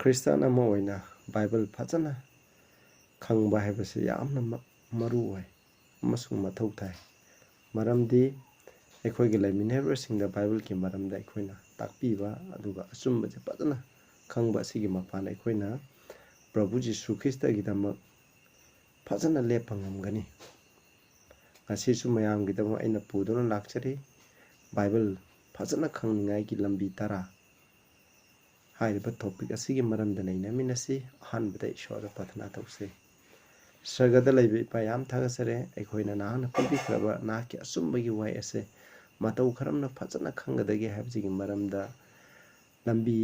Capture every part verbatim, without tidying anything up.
Christian ꯑꯃ ꯑꯣꯏꯅ Bible ꯐꯖꯅ ꯈꯪꯕ ꯍꯥꯏꯕꯁꯤ ꯌꯥꯝꯅ ꯃ-, ꯃꯔꯨ ꯑꯣꯏ ꯑꯃꯁꯨꯡ ꯃꯊꯧ ꯇꯥꯏ꯫ ꯃꯔꯝꯗꯤ ꯑꯩꯈꯣꯏꯒ ꯂꯩꯃꯤꯟꯅꯔꯤꯕꯁꯤꯡꯗ ꯕꯥꯏꯕꯜꯒꯤ ꯃꯔꯝꯗ ꯑꯩꯈꯣꯏꯅ ꯇꯥꯛꯄꯤꯕ, ꯑꯗꯨꯒ ꯑꯆꯨꯝꯕꯁꯦ ꯐꯖꯅ ꯈꯪꯕ ꯑꯁꯤꯒꯤ ꯃꯄꯥꯟ ꯑꯩꯈꯣꯏꯅ ꯄ꯭ꯔꯚꯨ ꯖꯤꯁꯨ ꯈ꯭ꯔꯤꯁꯇꯒꯤꯗꯃꯛ ꯐꯖꯅ ꯂꯦꯞꯄ ꯉꯝꯒꯅꯤ꯫ ꯉꯁꯤꯁꯨ ꯃꯌꯥꯝꯒꯤꯗꯃꯛ ꯑꯩꯅ ꯄꯨꯗꯨꯅ ꯂꯥꯛꯆꯔꯤ, ꯕꯥꯏꯕꯜ ꯐꯖꯅ ꯈꯪꯅꯤꯡꯉꯥꯏꯒꯤ ꯂꯝꯕꯤ ꯇꯔꯥ꯫ ꯍꯥꯏꯔꯤꯕ topic ꯑꯁꯤꯒꯤ ꯃꯔꯝꯗ ꯅꯩꯅꯃꯤꯟꯅꯁꯤ꯫ ꯑꯍꯥꯟꯕꯗ ꯏꯁꯣꯔꯗ ꯄ꯭ꯔꯥꯊꯅꯥ ꯇꯧꯁꯤ꯫ ꯁ꯭ꯋꯔꯒꯗ ꯂꯩꯕ ꯏꯄꯥ, ꯌꯥꯝ ꯊꯥꯒꯠꯆꯔꯤ, ꯑꯩꯈꯣꯏꯅ ꯅꯍꯥꯛꯅ ꯄꯤꯕꯤꯈ꯭ꯔꯕ ꯅꯍꯥꯛꯀꯤ ꯑꯆꯨꯝꯕꯒꯤ ꯋꯥꯍꯩ ꯑꯁꯦ ꯃꯇꯧ ꯀꯔꯝꯅ ꯐꯖꯅ ꯈꯪꯒꯗꯒꯦ ꯍꯥꯏꯕꯁꯤꯒꯤ ꯃꯔꯝꯗ ꯂꯝꯕꯤ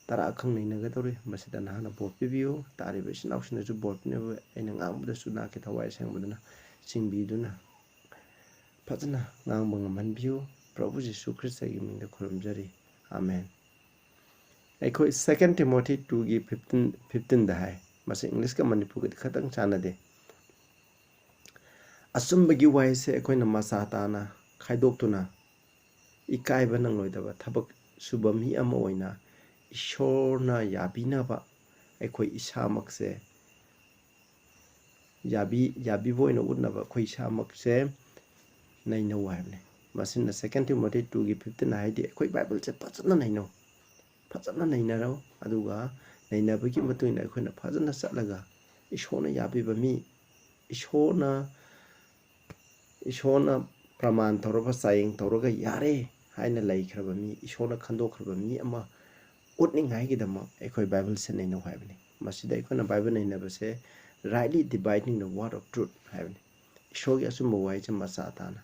ꯇꯔꯥ ꯈꯪ ꯅꯩꯅꯒꯗꯧꯔꯤ꯫ ꯃꯁꯤꯗ ꯅꯍꯥꯛꯅ ꯕꯣꯔ ꯄꯤꯕꯤꯌꯨ꯫ ꯇꯥꯔꯤꯕ ꯏꯆꯤꯟ ꯏꯅꯥꯎꯁꯤꯡꯅꯁꯨ ꯕꯣꯔ ꯄꯤꯅꯕ ꯑꯩꯅ ꯉꯥꯡꯕꯗꯁꯨ ꯅꯍꯥꯛꯀꯤ ꯊꯋꯥꯏ ꯑꯁꯦꯡꯕꯗꯨꯅ ꯆꯤꯡꯕꯤꯗꯨꯅ ꯐꯖꯅ ꯉꯥꯡꯕ ꯉꯝꯍꯟꯕꯤꯌꯨ꯫ ꯄ꯭ꯔꯚꯨ ꯖꯤꯁꯨ ꯈ꯭ꯔꯤꯁꯇꯒꯤ ꯃꯤꯡꯗ ꯈꯨꯔꯨꯝꯖꯔꯤ꯫ ꯑꯥꯃꯦꯟ꯫ ꯑꯩꯈꯣꯏ Second Timothy two ꯒꯤ fifteen, fifteen ꯗ ꯍꯥꯏ꯫ ꯃꯁꯤ English ꯀ ꯃꯅꯤꯄꯨꯔꯒꯗꯤ ꯈꯇꯪ ꯆꯥꯟꯅꯗꯦ꯫ ꯑꯆꯨꯝꯕꯒꯤ ꯋꯥꯍꯩꯁꯦ ꯑꯩꯈꯣꯏꯅ ꯃꯆꯥ ꯇꯥꯅ ꯈꯥꯏꯗꯣꯛꯇꯨꯅ ꯏꯀꯥꯏꯕ ꯅꯪꯂꯣꯏꯗꯕ ꯊꯕꯛ ꯁꯨꯕ ꯃꯤ ꯑꯃ ꯑꯣꯏꯅ ꯏꯁꯣꯔꯅ ꯌꯥꯕꯤꯅꯕ ꯑꯩꯈꯣꯏ ꯏꯁꯥꯃꯛꯁꯦ ꯌꯥꯕꯤ-, ꯌꯥꯕꯤꯕ ꯑꯣꯏꯅ ꯎꯠꯅꯕ ꯑꯩꯈꯣꯏ ꯏꯁꯥꯃꯛꯁꯦ ꯅꯩꯅꯧ ꯍꯥꯏꯕꯅꯤ꯫ ꯃꯁꯤꯅ Second Timothy two ꯒꯤ fifteen ꯍꯥꯏꯗꯤ ꯑꯩꯈꯣꯏ ꯕꯥꯏꯕꯜꯁꯦ ꯐꯖꯅ ꯅꯩꯅꯧ, ꯐꯖꯅ ꯅꯩꯅꯔꯣ꯫ ꯑꯗꯨꯒ ꯅꯩꯅꯕꯒꯤ ꯃꯇꯨꯡ ꯏꯟꯅ ꯑꯩꯈꯣꯏꯅ ꯐꯖꯅ ꯆꯠꯂꯒ ꯏꯁꯣꯔꯅ ꯌꯥꯕꯤꯕ ꯃꯤ, ꯏꯁꯣꯔꯅ, ꯏꯁꯣꯔꯅ ꯄ꯭ꯔꯃꯥꯟ ꯇꯧꯔꯕ, ꯆꯥꯡꯌꯦꯡ ꯇꯧꯔꯒ ꯌꯥꯔꯦ ꯍꯥꯏꯅ ꯂꯩꯈ꯭ꯔꯕ ꯃꯤ, ꯏꯁꯣꯔꯅ ꯈꯟꯗꯣꯛꯈ꯭ꯔꯕ ꯃꯤ ꯑꯃ ꯎꯠꯅꯤꯡꯉꯥꯏꯒꯤꯗꯃꯛ ꯑꯩꯈꯣꯏ ꯕꯥꯏꯕꯜꯁꯦ ꯅꯩꯅꯧ ꯍꯥꯏꯕꯅꯤ꯫ ꯃꯁꯤꯗ ꯑꯩꯈꯣꯏꯅ Bible ꯅꯩꯅꯕꯁꯦ rightly dividing the word of truth ꯍꯥꯏꯕꯅꯤ꯫ ꯏꯁꯣꯔꯒꯤ ꯑꯆꯨꯝꯕ ꯋꯥꯍꯩꯁꯦ ꯃꯆꯥ ꯇꯥꯅ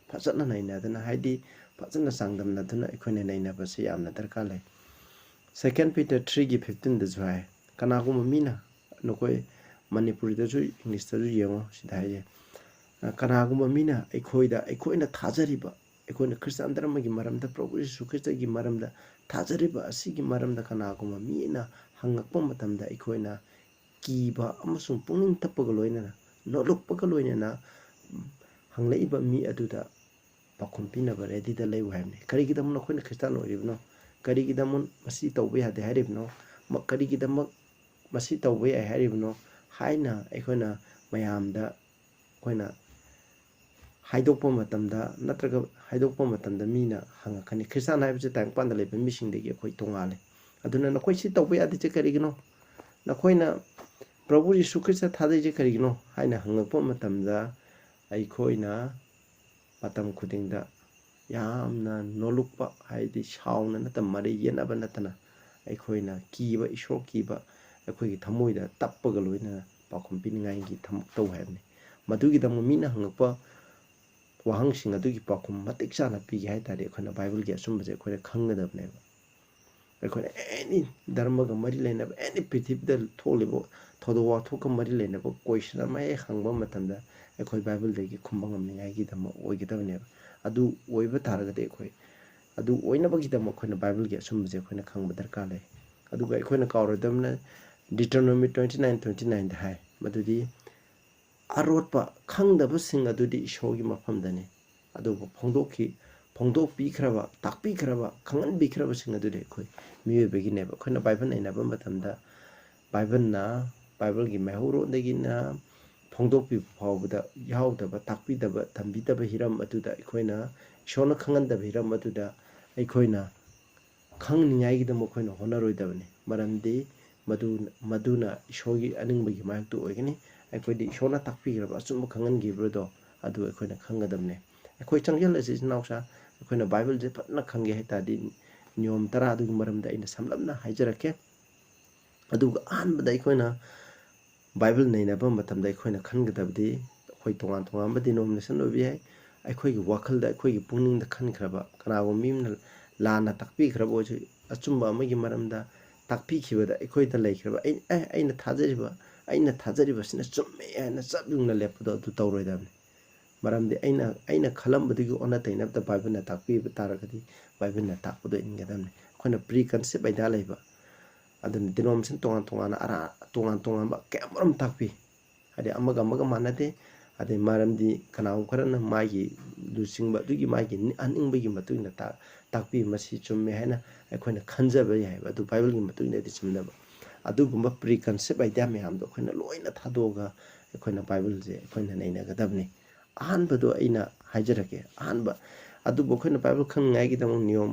ꯐꯖꯅ ꯅꯩꯅꯗꯅ, ꯍꯥꯏꯗꯤ ꯐꯖꯅ ꯆꯥꯡꯗꯝꯅꯗꯨꯅ ꯑꯩꯈꯣꯏꯅ ꯅꯩꯅꯕꯁꯦ ꯌꯥꯝꯅ ꯗꯔꯀꯥꯔ ꯂꯩ꯫ Second Peter three ꯒꯤ fifteen ꯗꯁꯨ ꯍꯥꯏ, ꯀꯅꯥꯒꯨꯝꯕ ꯃꯤꯅ, ꯅꯈꯣꯏ ꯃꯅꯤꯄꯨꯔꯤꯗꯁꯨ English ꯇꯁꯨ ꯌꯦꯡꯉꯣ, ꯁꯤꯗ ꯍꯥꯏꯁꯦ, ꯑ, ꯀꯅꯥꯒꯨꯝꯕ ꯃꯤꯅ ꯑꯩꯈꯣꯏꯗ, ꯑꯩꯈꯣꯏꯅ ꯊꯥꯖꯔꯤꯕ, ꯑꯩꯈꯣꯏꯅ ꯈ꯭ꯔꯤꯁꯇꯥꯟ ꯙꯔꯃꯒꯤ ꯃꯔꯝꯗ, ꯄ꯭ꯔꯚꯨ ꯌꯤꯁꯨ ꯈ꯭ꯔꯤꯁꯇꯒꯤ ꯃꯔꯝꯗ ꯊꯥꯖꯔꯤꯕ ꯑꯁꯤꯒꯤ ꯃꯔꯝꯗ ꯀꯅꯥꯒꯨꯝꯕ ꯃꯤ ꯑꯃꯅ ꯍꯪꯉꯛꯄ ꯃꯇꯝꯗ, ꯑꯩꯈꯣꯏꯅ ꯀꯤꯕ ꯑꯃꯁꯨꯡ ꯄꯨꯛꯅꯤꯡ ꯊꯛꯄꯒ ꯂꯣꯏꯅꯅ, ꯅꯣꯂꯨꯛꯄꯒ ꯂꯣꯏꯅꯅ, ꯎꯝ, ꯍꯪꯂꯛꯏꯕ ꯃꯤ ꯑꯗꯨꯗ ꯄꯥꯎꯈꯨꯝ ꯄꯤꯅꯕ ready ꯗ ꯂꯩꯌꯨ ꯍꯥꯏꯕꯅꯤ꯫ ꯀꯔꯤꯒꯤꯗꯃꯛ ꯑꯩꯈꯣꯏꯅ ꯈ꯭ꯔꯤꯁꯇꯥꯟ ꯑꯣꯏꯔꯤꯕꯅꯣ? ꯀꯔꯤꯒꯤꯗꯃꯛ ꯃꯁꯤ ꯇꯧꯕ ꯌꯥꯗꯦ ꯍꯥꯏꯔꯤꯕꯅꯣ? ꯀꯔꯤꯒꯤꯗꯃꯛ ꯃꯁꯤ ꯇꯧꯕ ꯌꯥꯏ ꯍꯥꯏꯔꯤꯕꯅꯣ ꯍꯥꯏꯅ ꯑꯩꯈꯣꯏꯅ ꯃꯌꯥꯝꯗ ꯑꯩꯈꯣꯏꯅ ꯍꯥꯏꯗꯣꯛꯄ ꯃꯇꯝꯗ, ꯅꯠꯇ꯭ꯔꯒ ꯍꯥꯏꯗꯣꯛꯄ ꯃꯇꯝꯗ ꯃꯤꯅ ꯍꯪꯉꯛꯀꯅꯤ, "ꯈ꯭ꯔꯤꯁꯇꯥꯟ ꯍꯥꯏꯕꯁꯦ ꯇꯥꯏꯕꯪꯄꯥꯟꯗ ꯂꯩꯕ ꯃꯤꯁꯤꯡꯗꯒꯤ ꯑꯩꯈꯣꯏ ꯇꯣꯉꯥꯜꯂꯦ, ꯑꯗꯨꯅ ꯅꯈꯣꯏ ꯁꯤ ꯇꯧꯕ ꯌꯥꯗ꯭ꯔꯤꯁꯦ ꯀꯔꯤꯒꯤꯅꯣ? ꯅꯈꯣꯏꯅ ꯄ꯭ꯔꯚꯨ ꯌꯤꯁꯨ ꯈ꯭ꯔꯤꯁꯇ ꯊꯥꯖꯩꯁꯦ ꯀꯔꯤꯒꯤꯅꯣ?" ꯍꯥꯏꯅ ꯍꯪꯉꯛꯄ ꯃꯇꯝꯗ, ꯑꯩꯈꯣꯏꯅ ꯃꯇꯝ ꯈꯨꯗꯤꯡꯗ ꯌꯥꯝꯅ ꯅꯣꯂꯨꯛꯄ, ꯍꯥꯏꯗꯤ ꯁꯥꯎꯅ ꯅꯠꯇꯅ, ꯃꯔꯩ ꯌꯦꯠꯅꯕ ꯅꯠꯇꯅ, ꯑꯩꯈꯣꯏꯅ ꯀꯤꯕ, ꯏꯁꯣꯔ ꯀꯤꯕ, ꯑꯩꯈꯣꯏꯒꯤ ꯊꯃꯣꯏꯗ ꯇꯞꯄꯒ ꯂꯣꯏꯅꯅ ꯄꯥꯎꯈꯨꯝ ꯄꯤꯅꯤꯡꯉꯥꯏꯒꯤ ꯊꯕꯛ ꯇꯧ ꯍꯥꯏꯕꯅꯤ꯫ ꯃꯗꯨꯒꯤꯗꯃꯛ ꯃꯤꯅ ꯍꯪꯉꯛꯄ ꯋꯥꯍꯪꯁꯤꯡ ꯑꯗꯨꯒꯤ ꯄꯥꯎꯈꯨꯝ ꯃꯇꯤꯛ ꯆꯥꯅ ꯄꯤꯒꯦ ꯍꯥꯏ ꯇꯥꯔꯗꯤ, ꯑꯩꯈꯣꯏꯅ ꯕꯥꯏꯕꯜꯒꯤ ꯑꯆꯨꯝꯕꯁꯦ ꯑꯩꯈꯣꯏꯅ ꯈꯪꯒꯗꯕꯅꯦꯕ꯫ ꯑꯩꯈꯣꯏꯅ ꯑꯦꯅꯤ ꯙꯔꯃꯒ ꯃꯔꯤ ꯂꯩꯅꯕ, ꯑꯦꯅꯤ ꯄ꯭ꯔꯤꯊꯤꯕꯤꯗ ꯊꯣꯛꯂꯤꯕ ꯊꯧꯗꯣꯛ ꯋꯥꯊꯣꯛꯀ ꯃꯔꯤ ꯂꯩꯅꯕ ꯀꯣꯏꯁꯟ ꯑꯃ ꯍꯦꯛ ꯍꯪꯕ ꯃꯇꯝꯗ, ꯑꯩꯈꯣꯏ ꯕꯥꯏꯕꯜꯗꯒꯤ ꯈꯨꯝꯕ ꯉꯝꯅꯤꯡꯉꯥꯏꯒꯤꯗꯃꯛ ꯑꯣꯏꯒꯗꯕꯅꯦꯕ꯫ ꯑꯗꯨ ꯑꯣꯏꯕ ꯇꯥꯔꯒꯗꯤ, ꯑꯩꯈꯣꯏ ꯑꯗꯨ ꯑꯣꯏꯅꯕꯒꯤꯗꯃꯛ ꯑꯩꯈꯣꯏꯅ ꯕꯥꯏꯕꯜꯒꯤ ꯑꯆꯨꯝꯕꯁꯦ ꯑꯩꯈꯣꯏꯅ ꯈꯪꯕ ꯗꯔꯀꯥꯔ ꯂꯩ꯫ ꯑꯗꯨꯒ ꯑꯩꯈꯣꯏꯅ ꯀꯥꯎꯔꯣꯏꯗꯕꯅ, Deuteronomy twenty nine twenty nine ꯗ ꯍꯥꯏ, ꯃꯗꯨꯗꯤ, "ꯑꯔꯣꯠꯄ ꯈꯪꯗꯕꯁꯤꯡ ꯑꯗꯨꯗꯤ ꯏꯁꯣꯔꯒꯤ ꯃꯐꯝꯗꯅꯤ, ꯑꯗꯨꯕꯨ ꯐꯣꯡꯗꯣꯛꯈꯤ, ꯐꯣꯡꯗꯣꯛꯄꯤꯈ꯭ꯔꯕ, ꯇꯥꯛꯄꯤꯈ꯭ꯔꯕ, ꯈꯪꯍꯟꯕꯤꯈ꯭ꯔꯕꯁꯤꯡ ꯑꯗꯨꯗꯤ ꯑꯩꯈꯣꯏ ꯃꯤꯑꯣꯏꯕꯒꯤꯅꯦꯕ꯫" ꯑꯩꯈꯣꯏꯅ ꯕꯥꯏꯕꯜ ꯅꯩꯅꯕ ꯃꯇꯝꯗ, ꯕꯥꯏꯕꯜꯅ, ꯕꯥꯏꯕꯜꯒꯤ ꯃꯩꯍꯧꯔꯣꯟꯗꯒꯤꯅ ꯐꯣꯡꯗꯣꯛꯄꯤꯕ ꯐꯥꯎꯕꯗ ꯌꯥꯎꯗꯕ, ꯇꯥꯛꯄꯤꯗꯕ, ꯇꯝꯕꯤꯗꯕ ꯍꯤꯔꯝ ꯑꯗꯨꯗ, ꯑꯩꯈꯣꯏꯅ ꯏꯁꯣꯔꯅ ꯈꯪꯍꯟꯗꯕ ꯍꯤꯔꯝ ꯑꯗꯨꯗ ꯑꯩꯈꯣꯏꯅ ꯈꯪꯅꯤꯡꯉꯥꯏꯒꯤꯗꯃꯛ ꯑꯩꯈꯣꯏꯅ ꯍꯣꯠꯅꯔꯣꯏꯗꯕꯅꯤ꯫ ꯃꯔꯝꯗꯤ ꯃꯗꯨ, ꯃꯗꯨꯅ ꯏꯁꯣꯔꯒꯤ ꯑꯅꯤꯡꯕꯒꯤ ꯃꯥꯌꯣꯛꯇ ꯑꯣꯏꯒꯅꯤ꯫ ꯑꯩꯈꯣꯏꯗꯤ ꯏꯁꯣꯔꯅ ꯇꯥꯛꯄꯤꯈ꯭ꯔꯕ, ꯑꯆꯨꯝꯕ ꯈꯪꯍꯟꯈꯤꯕꯗꯣ, ꯑꯗꯨ ꯑꯩꯈꯣꯏꯅ ꯈꯪꯒꯗꯕꯅꯤ꯫ ꯑꯩꯈꯣꯏ ꯆꯪꯁꯤꯜꯂꯁꯤ, ꯏꯆꯤꯟ ꯏꯅꯥꯎꯁꯥ, ꯑꯩꯈꯣꯏꯅ ꯕꯥꯏꯕꯜꯁꯦ ꯐꯖꯅ ꯈꯪꯒꯦ ꯍꯥꯏ ꯇꯥꯔꯗꯤ, ꯅꯤꯌꯣꯝ ꯇꯔꯥ ꯑꯗꯨꯒꯤ ꯃꯔꯝꯗ ꯑꯩꯅ ꯁꯝꯂꯞꯅ ꯍꯥꯏꯖꯔꯛꯀꯦ꯫ ꯑꯗꯨꯒ ꯑꯍꯥꯟꯕꯗ ꯑꯩꯈꯣꯏꯅ ꯕꯥꯏꯕꯜ ꯅꯩꯅꯕ ꯃꯇꯝꯗ ꯑꯩꯈꯣꯏꯅ ꯈꯟꯒꯗꯕꯗꯤ, ꯑꯩꯈꯣꯏ ꯇꯣꯉꯥꯟ ꯇꯣꯉꯥꯟꯕ denomination ꯑꯣꯏꯕ ꯌꯥꯏ, ꯑꯩꯈꯣꯏꯒꯤ ꯋꯥꯈꯜꯗ, ꯑꯩꯈꯣꯏꯒꯤ ꯄꯨꯛꯅꯤꯡꯗ ꯈꯟꯈ꯭ꯔꯕ, ꯀꯅꯥꯒꯨꯝꯕ ꯃꯤ ꯑꯃꯅ ꯂꯥꯟꯅ ꯇꯥꯛꯄꯤꯈ꯭ꯔꯕ ꯑꯣꯏꯔꯁꯨ, ꯑꯆꯨꯝꯕ ꯑꯃꯒꯤ ꯃꯔꯝꯗ ꯇꯥꯛꯄꯤꯈꯤꯕꯗ ꯑꯩꯈꯣꯏꯗ ꯂꯩꯈ꯭ꯔꯕ, "ꯑꯩ, ꯑꯦ, ꯑꯩꯅ ꯊꯥꯖꯔꯤꯕ, ꯑꯩꯅ ꯊꯥꯖꯔꯤꯕꯁꯤꯅ ꯆꯨꯝꯃꯦ" ꯍꯥꯏꯅ ꯆꯞ ꯌꯨꯡꯅ ꯂꯦꯞꯄꯗꯣ, ꯑꯗꯨ ꯇꯧꯔꯣꯏꯗꯕꯅꯤ꯫ ꯃꯔꯝꯗꯤ ꯑꯩꯅ, ꯑꯩꯅ ꯈꯜꯂꯝꯕꯗꯨꯒꯤ ꯑꯣꯟꯅ ꯇꯩꯅꯕꯗ ꯕꯥꯏꯕꯜꯅ ꯇꯥꯛꯄꯤꯕ ꯇꯥꯔꯒꯗꯤ, ꯕꯥꯏꯕꯜꯅ ꯇꯥꯛꯄꯗꯣ ꯏꯟꯒꯗꯕꯅꯤ꯫ ꯑꯩꯈꯣꯏꯅ pre conceived idea ꯂꯩꯕ, ꯑꯗꯨꯅ denomination ꯇꯣꯉꯥꯟ ꯇꯣꯉꯥꯟꯅ ꯑꯔꯥ-, ꯇꯣꯉꯥꯟ ꯇꯣꯉꯥꯟꯕ ꯀꯌꯥ ꯑꯃꯔꯣꯝ ꯇꯥꯛꯄꯤ꯫ ꯍꯥꯏꯗꯤ ꯑꯃꯒ ꯑꯃꯒ ꯃꯥꯟꯅꯗꯦ, ꯑꯗꯩ ꯃꯔꯝꯗꯤ ꯀꯅꯥꯒꯨꯝꯕ ꯈꯔꯅ ꯃꯥꯒꯤ ꯂꯨꯆꯤꯡꯕ ꯑꯗꯨꯒꯤ ꯃꯥꯒꯤ ꯅꯤ-, ꯑꯅꯤꯡꯕꯒꯤ ꯃꯇꯨꯡ ꯏꯟꯅ ꯇꯥ-, ꯇꯥꯛꯄꯤ, ꯃꯁꯤ ꯆꯨꯝꯃꯦ ꯍꯥꯏꯅ ꯑꯩꯈꯣꯏꯅ ꯈꯟꯖꯕ ꯌꯥꯏꯑꯕ, ꯑꯗꯨ ꯕꯥꯏꯕꯜꯒꯤ ꯃꯇꯨꯡ ꯏꯟꯅꯗꯤ ꯆꯨꯝꯗꯕ꯫ ꯑꯗꯨꯒꯨꯝꯕ preconceived idea ꯃꯌꯥꯝꯗꯣ ꯑꯩꯈꯣꯏꯅ ꯂꯣꯏꯅ ꯊꯥꯗꯣꯛꯑꯒ ꯑꯩꯈꯣꯏꯅ ꯕꯥꯏꯕꯜꯁꯦ ꯑꯩꯈꯣꯏꯅ ꯅꯩꯅꯒꯗꯕꯅꯤ꯫ ꯑꯍꯥꯟꯕꯗꯣ ꯑꯩꯅ ꯍꯥꯏꯖꯔꯛꯀꯦ꯫ ꯑꯍꯥꯟꯕ, ꯑꯗꯨꯕꯨ ꯑꯩꯈꯣꯏꯅ ꯕꯥꯏꯕꯜ ꯈꯪꯅꯤꯡꯉꯥꯏꯒꯤꯗꯃꯛ ꯅꯤꯌꯣꯝ,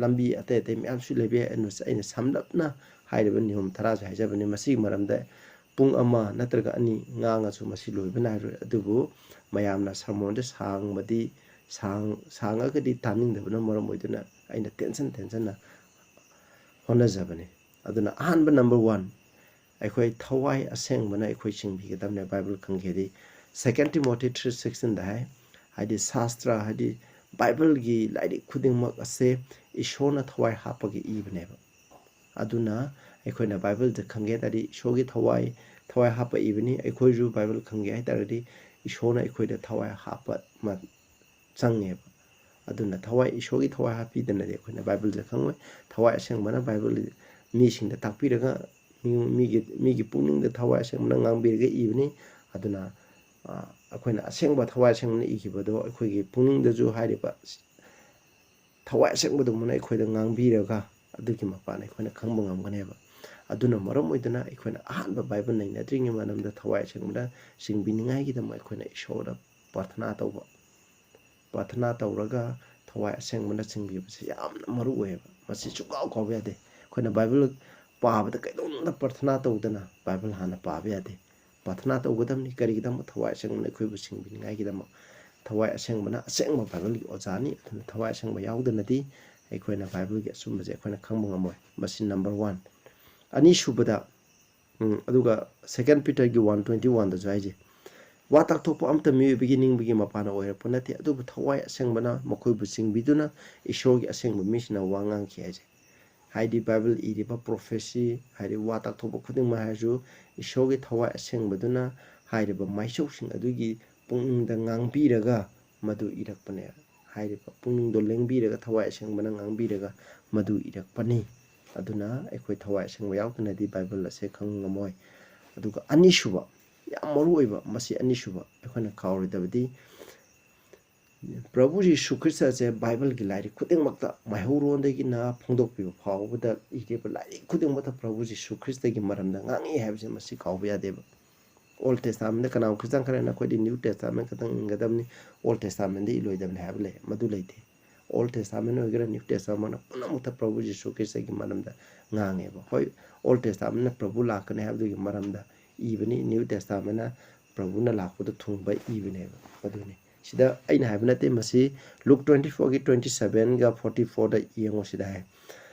ꯂꯝꯕꯤ ꯑꯇꯩ ꯑꯇꯩ ꯃꯌꯥꯝꯁꯨ ꯂꯩꯕ ꯌꯥꯏ꯫ ꯑꯩꯅ, ꯑꯩꯅ ꯁꯝꯂꯞꯅ ꯍꯥꯏꯔꯤꯕ ꯅꯤꯌꯣꯝ ꯇꯔꯥꯁꯦ ꯍꯥꯏꯖꯕꯅꯤ꯫ ꯃꯁꯤꯒꯤ ꯃꯔꯝꯗ ꯄꯨꯡ ꯑꯃ ꯅꯠꯇ꯭ꯔꯒ ꯑꯅꯤ ꯉꯥꯡꯉꯁꯨ ꯃꯁꯤ ꯂꯣꯏꯕ ꯅꯥꯏꯔꯣꯏ꯫ ꯑꯗꯨꯕꯨ ꯃꯌꯥꯝꯅ ꯁꯔꯃꯣꯟꯁꯦ ꯁꯥꯡꯕꯗꯤ, ꯁꯥꯡ-, ꯁꯥꯡꯉꯒꯗꯤ ꯇꯥꯅꯤꯡꯗꯕꯅ ꯃꯔꯝ ꯑꯣꯏꯗꯨꯅ ꯑꯩꯅ ꯇꯦꯟꯁꯟ ꯇꯦꯟꯁꯟꯅ ꯍꯣꯠꯅꯖꯕꯅꯤ꯫ ꯑꯗꯨꯅ ꯑꯍꯥꯟꯕ, number one, ꯑꯩꯈꯣꯏ ꯊꯋꯥꯏ ꯑꯁꯦꯡꯕꯅ ꯑꯩꯈꯣꯏ ꯆꯤꯡꯕꯤꯒꯗꯕꯅꯦ ꯕꯥꯏꯕꯜ ꯈꯪꯒꯦꯗꯤ꯫ Second Timothy three sixteen ꯗ ꯍꯥꯏ, ꯍꯥꯏꯗꯤ ꯁꯥꯁꯇ꯭ꯔ, ꯍꯥꯏꯗꯤ ꯕꯥꯏꯕꯜꯒꯤ ꯂꯥꯏꯔꯤꯛ ꯈꯨꯗꯤꯡꯃꯛ ꯑꯁꯦ ꯏꯁꯣꯔꯅ ꯊꯋꯥꯏ ꯍꯥꯞꯄꯒ ꯏꯕꯅꯦꯕ꯫ ꯑꯗꯨꯅ ꯑꯩꯈꯣꯏꯅ ꯕꯥꯏꯕꯜꯗ ꯈꯪꯒꯦ ꯍꯥꯏ ꯇꯥꯔꯗꯤ ꯏꯁꯣꯔꯒꯤ ꯊꯋꯥꯏ, ꯊꯋꯥꯏ ꯍꯥꯞꯄ ꯏꯕꯅꯤ꯫ ꯑꯩꯈꯣꯏꯁꯨ ꯕꯥꯏꯕꯜ ꯈꯪꯒꯦ ꯍꯥꯏ ꯇꯥꯔꯗꯤ ꯏꯁꯣꯔꯅ ꯑꯩꯈꯣꯏꯗ ꯊꯋꯥꯏ ꯍꯥꯞꯄ ꯑꯃ ꯆꯪꯉꯦꯕ꯫ ꯑꯗꯨꯅ ꯊꯋꯥꯏ, ꯏꯁꯣꯔꯒꯤ ꯊꯋꯥꯏ ꯍꯥꯞꯄꯤꯗꯅꯗꯤ ꯑꯩꯈꯣꯏꯅ ꯕꯥꯏꯕꯜꯁꯦ ꯈꯪꯉꯣꯏ꯫ ꯊꯋꯥꯏ ꯑꯁꯦꯡꯕꯅ ꯕꯥꯏꯕꯜ ꯃꯤꯁꯤꯡꯗ ꯇꯥꯛꯄꯤꯔꯒ ꯃꯤ-, ꯃꯤꯒꯤ, ꯃꯤꯒꯤ ꯄꯨꯛꯅꯤꯡꯗ ꯊꯋꯥꯏ ꯑꯁꯦꯡꯕꯅ ꯉꯥꯡꯕꯤꯔꯒ ꯏꯕꯅꯤ꯫ ꯑꯗꯨꯅ, ꯑ, ꯑꯩꯈꯣꯏꯅ ꯑꯁꯦꯡꯕ ꯊꯋꯥꯏ ꯑꯁꯦꯡꯕꯅ ꯏꯈꯤꯕꯗꯣ ꯑꯩꯈꯣꯏꯒꯤ ꯄꯨꯛꯅꯤꯡꯗꯁꯨ ꯍꯥꯏꯔꯤꯕ ꯊꯋꯥꯏ ꯑꯁꯦꯡꯕꯗꯨꯃꯛꯅ ꯑꯩꯈꯣꯏꯗ ꯉꯥꯡꯕꯤꯔꯒ ꯑꯗꯨꯒꯤ ꯃꯄꯥꯟ ꯑꯩꯈꯣꯏꯅ ꯈꯪꯕ ꯉꯝꯒꯅꯦꯕ꯫ ꯑꯗꯨꯅ ꯃꯔꯝ ꯑꯣꯏꯗꯨꯅ ꯑꯩꯈꯣꯏꯅ ꯑꯍꯥꯟꯕ ꯕꯥꯏꯕꯜ ꯅꯩꯅꯗ꯭ꯔꯤꯉꯩ ꯃꯅꯝꯗ ꯊꯋꯥꯏ ꯑꯁꯦꯡꯕꯅ ꯆꯤꯡꯕꯤꯅꯤꯡꯉꯥꯏꯒꯤꯗꯃꯛ ꯑꯩꯈꯣꯏꯅ ꯏꯁꯣꯔꯗ ꯄ꯭ꯔꯥꯊꯅꯥ ꯇꯧꯕ꯫ ꯄ꯭ꯔꯥꯊꯅꯥ ꯇꯧꯔꯒ ꯊꯋꯥꯏ ꯑꯁꯦꯡꯕꯅ ꯆꯤꯡꯕꯤꯕꯁꯦ ꯌꯥꯝꯅ ꯃꯔꯨ ꯑꯣꯏꯌꯦꯕ꯫ ꯃꯁꯤ ꯁꯨꯡꯀꯥꯎ ꯀꯥꯎꯕ ꯌꯥꯗꯦ꯫ ꯑꯩꯈꯣꯏꯅ ꯕꯥꯏꯕꯜ ꯄꯥꯕꯗ ꯀꯩꯗꯧꯅꯨꯡꯗ ꯄ꯭ꯔꯥꯊꯅꯥ ꯇꯧꯗꯅ ꯕꯥꯏꯕꯜ ꯍꯥꯟꯅ ꯄꯥꯕ ꯌꯥꯗꯦ꯫ ꯄ꯭ꯔꯥꯊꯅꯥ ꯇꯧꯒꯗꯕꯅꯤ꯫ ꯀꯔꯤꯒꯤꯗꯃꯛ? ꯊꯋꯥꯏ ꯑꯁꯦꯡꯕꯅ ꯑꯩꯈꯣꯏꯕꯨ ꯆꯤꯡꯕꯤꯅꯤꯡꯉꯥꯏꯒꯤꯗꯃꯛ꯫ ꯊꯋꯥꯏ ꯑꯁꯦꯡꯕꯅ ꯑꯁꯦꯡꯕ ꯕꯥꯏꯕꯜꯒꯤ ꯑꯣꯖꯥꯅꯤ꯫ ꯑꯗꯨꯅ ꯊꯋꯥꯏ ꯑꯁꯦꯡꯕ ꯌꯥꯎꯗꯅꯗꯤ ꯑꯩꯈꯣꯏꯅ ꯕꯥꯏꯕꯜꯒꯤ ꯑꯆꯨꯝꯕꯁꯦ ꯑꯩꯈꯣꯏꯅ ꯈꯪꯕ ꯉꯝꯃꯣꯏ꯫ ꯃꯁꯤ number one꯫ ꯑꯅꯤꯁꯨꯕꯗ, ꯎꯝ, ꯑꯗꯨꯒ Second Peterꯒꯤ one twenty oneꯗꯁꯨ ꯍꯥꯏꯁꯦ, "ꯋꯥ ꯇꯥꯛꯊꯣꯛꯄ ꯑꯝꯇ ꯃꯤꯑꯣꯏꯕꯒꯤ ꯅꯤꯡꯕꯒꯤ ꯃꯄꯥꯟꯅ ꯑꯣꯏꯔꯛꯄ ꯅꯠꯇꯦ, ꯑꯗꯨꯕꯨ ꯊꯋꯥꯏ ꯑꯁꯦꯡꯕꯅ ꯃꯈꯣꯏꯕꯨ ꯆꯤꯡꯕꯤꯗꯨꯅ ꯏꯁꯣꯔꯒꯤ ꯑꯁꯦꯡꯕ ꯃꯤꯁꯤꯡꯅ ꯋꯥ ꯉꯥꯡꯈꯤ" ꯍꯥꯏꯁꯦ꯫ ꯍꯥꯏꯗꯤ ꯕꯥꯏꯕꯜ ꯏꯔꯤꯕ prophecy, ꯍꯥꯏꯗꯤ ꯋꯥ ꯇꯥꯛꯊꯣꯛꯄ ꯈꯨꯗꯤꯡꯃꯛ ꯍꯥꯏꯔꯁꯨ, ꯏꯁꯣꯔꯒꯤ ꯊꯋꯥꯏ ꯑꯁꯦꯡꯕꯗꯨꯅ ꯍꯥꯏꯔꯤꯕ ꯃꯥꯏꯆꯧꯁꯤꯡ ꯑꯗꯨꯒꯤ ꯄꯨꯛꯅꯤꯡꯗ ꯉꯥꯡꯕꯤꯔꯒ ꯃꯗꯨ ꯏꯔꯛꯄꯅꯦ꯫ ꯍꯥꯏꯔꯤꯕ ꯄꯨꯛꯅꯤꯡꯗꯣ ꯂꯦꯡꯕꯤꯔꯒ, ꯊꯋꯥꯏ ꯑꯁꯦꯡꯕꯅ ꯉꯥꯡꯕꯤꯔꯒ ꯃꯗꯨ ꯏꯔꯛꯄꯅꯤ꯫ ꯑꯗꯨꯅ ꯑꯩꯈꯣꯏ ꯊꯋꯥꯏ ꯑꯁꯦꯡꯕ ꯌꯥꯎꯗꯅꯗꯤ ꯕꯥꯏꯕꯜ ꯑꯁꯦ ꯈꯪꯕ ꯉꯝꯃꯣꯏ꯫ ꯑꯗꯨꯒ ꯑꯅꯤꯁꯨꯕ, ꯌꯥꯝ ꯃꯔꯨ ꯑꯣꯏꯕ꯫ ꯃꯁꯤ ꯑꯅꯤꯁꯨꯕ ꯑꯩꯈꯣꯏꯅ ꯀꯥꯎꯔꯣꯏꯗꯕꯗꯤ, ꯄ꯭ꯔꯚꯨ ꯖꯤꯁꯨ ꯈ꯭ꯔꯤꯁꯇꯁꯦ ꯕꯥꯏꯕꯜꯒꯤ ꯂꯥꯏꯔꯤꯛ ꯈꯨꯗꯤꯡꯃꯛꯇ, ꯃꯩꯍꯧꯔꯣꯟꯗꯒꯤꯅ ꯐꯣꯡꯗꯣꯛꯄꯤꯕ ꯐꯥꯎꯕꯗ ꯏꯔꯤꯕ ꯂꯥꯏꯔꯤꯛ ꯈꯨꯗꯤꯡꯃꯛꯇ ꯄ꯭ꯔꯚꯨ ꯖꯤꯁꯨ ꯈ꯭ꯔꯤꯁꯇꯒꯤ ꯃꯔꯝꯗ ꯉꯥꯡꯉꯤ ꯍꯥꯏꯕꯁꯦ ꯃꯁꯤ ꯀꯥꯎꯕ ꯌꯥꯗꯦꯕ꯫ ꯑꯣꯜ ꯇꯦꯁꯇꯥꯃꯦꯟꯗ ꯀꯅꯥꯒꯨꯝꯕ ꯈ꯭ꯔꯤꯁꯇꯥꯟ ꯈꯔꯅ ꯑꯩꯈꯣꯏꯗꯤ ꯅ꯭ꯌꯨ ꯇꯦꯁꯇꯥꯃꯦꯟ ꯈꯛꯇꯪ ꯏꯟꯒꯗꯕꯅꯤ, ꯑꯣꯜ ꯇꯦꯁꯇꯥꯃꯦꯟꯗ ꯏꯂꯣꯏꯗꯕꯅꯤ ꯍꯥꯏꯕ ꯂꯩ, ꯃꯗꯨ ꯂꯩꯇꯦ꯫ ꯑꯣꯜ ꯇꯦꯁꯇꯥꯃꯦꯟ ꯑꯣꯏꯒꯦꯔꯥ ꯅ꯭ꯌꯨ ꯇꯦꯁꯇꯥꯃꯦꯟ, ꯄꯨꯝꯅꯃꯛꯇ ꯄ꯭ꯔꯚꯨ ꯖꯤꯁꯨ ꯈ꯭ꯔꯤꯁꯇꯒꯤ ꯃꯔꯝꯗ ꯉꯥꯡꯉꯦꯕ꯫ ꯍꯣꯏ, ꯑꯣꯜ ꯇꯦꯁꯇꯥꯃꯦꯟꯅ ꯄ꯭ꯔꯚꯨ ꯂꯥꯛꯀꯅꯤ ꯍꯥꯏꯕꯗꯨꯒꯤ ꯃꯔꯝꯗ ꯏꯕꯅꯤ, ꯅ꯭ꯌꯨ ꯇꯦꯁꯇꯥꯃꯦꯟꯅ ꯄ꯭ꯔꯚꯨꯅ ꯂꯥꯛꯄꯗ ꯊꯨꯡꯕ ꯏꯕꯅꯦꯕ꯫ ꯑꯗꯨꯅꯤ꯫ ꯁꯤꯗ ꯑꯩꯅ ꯍꯥꯏꯕ ꯅꯠꯇꯦ, ꯃꯁꯤ ꯂꯨꯛ twenty fourꯒꯤ twenty sevenꯒ forty fourꯗ ꯌꯦꯡꯉꯣ꯫ ꯁꯤꯗ ꯍꯥꯏ,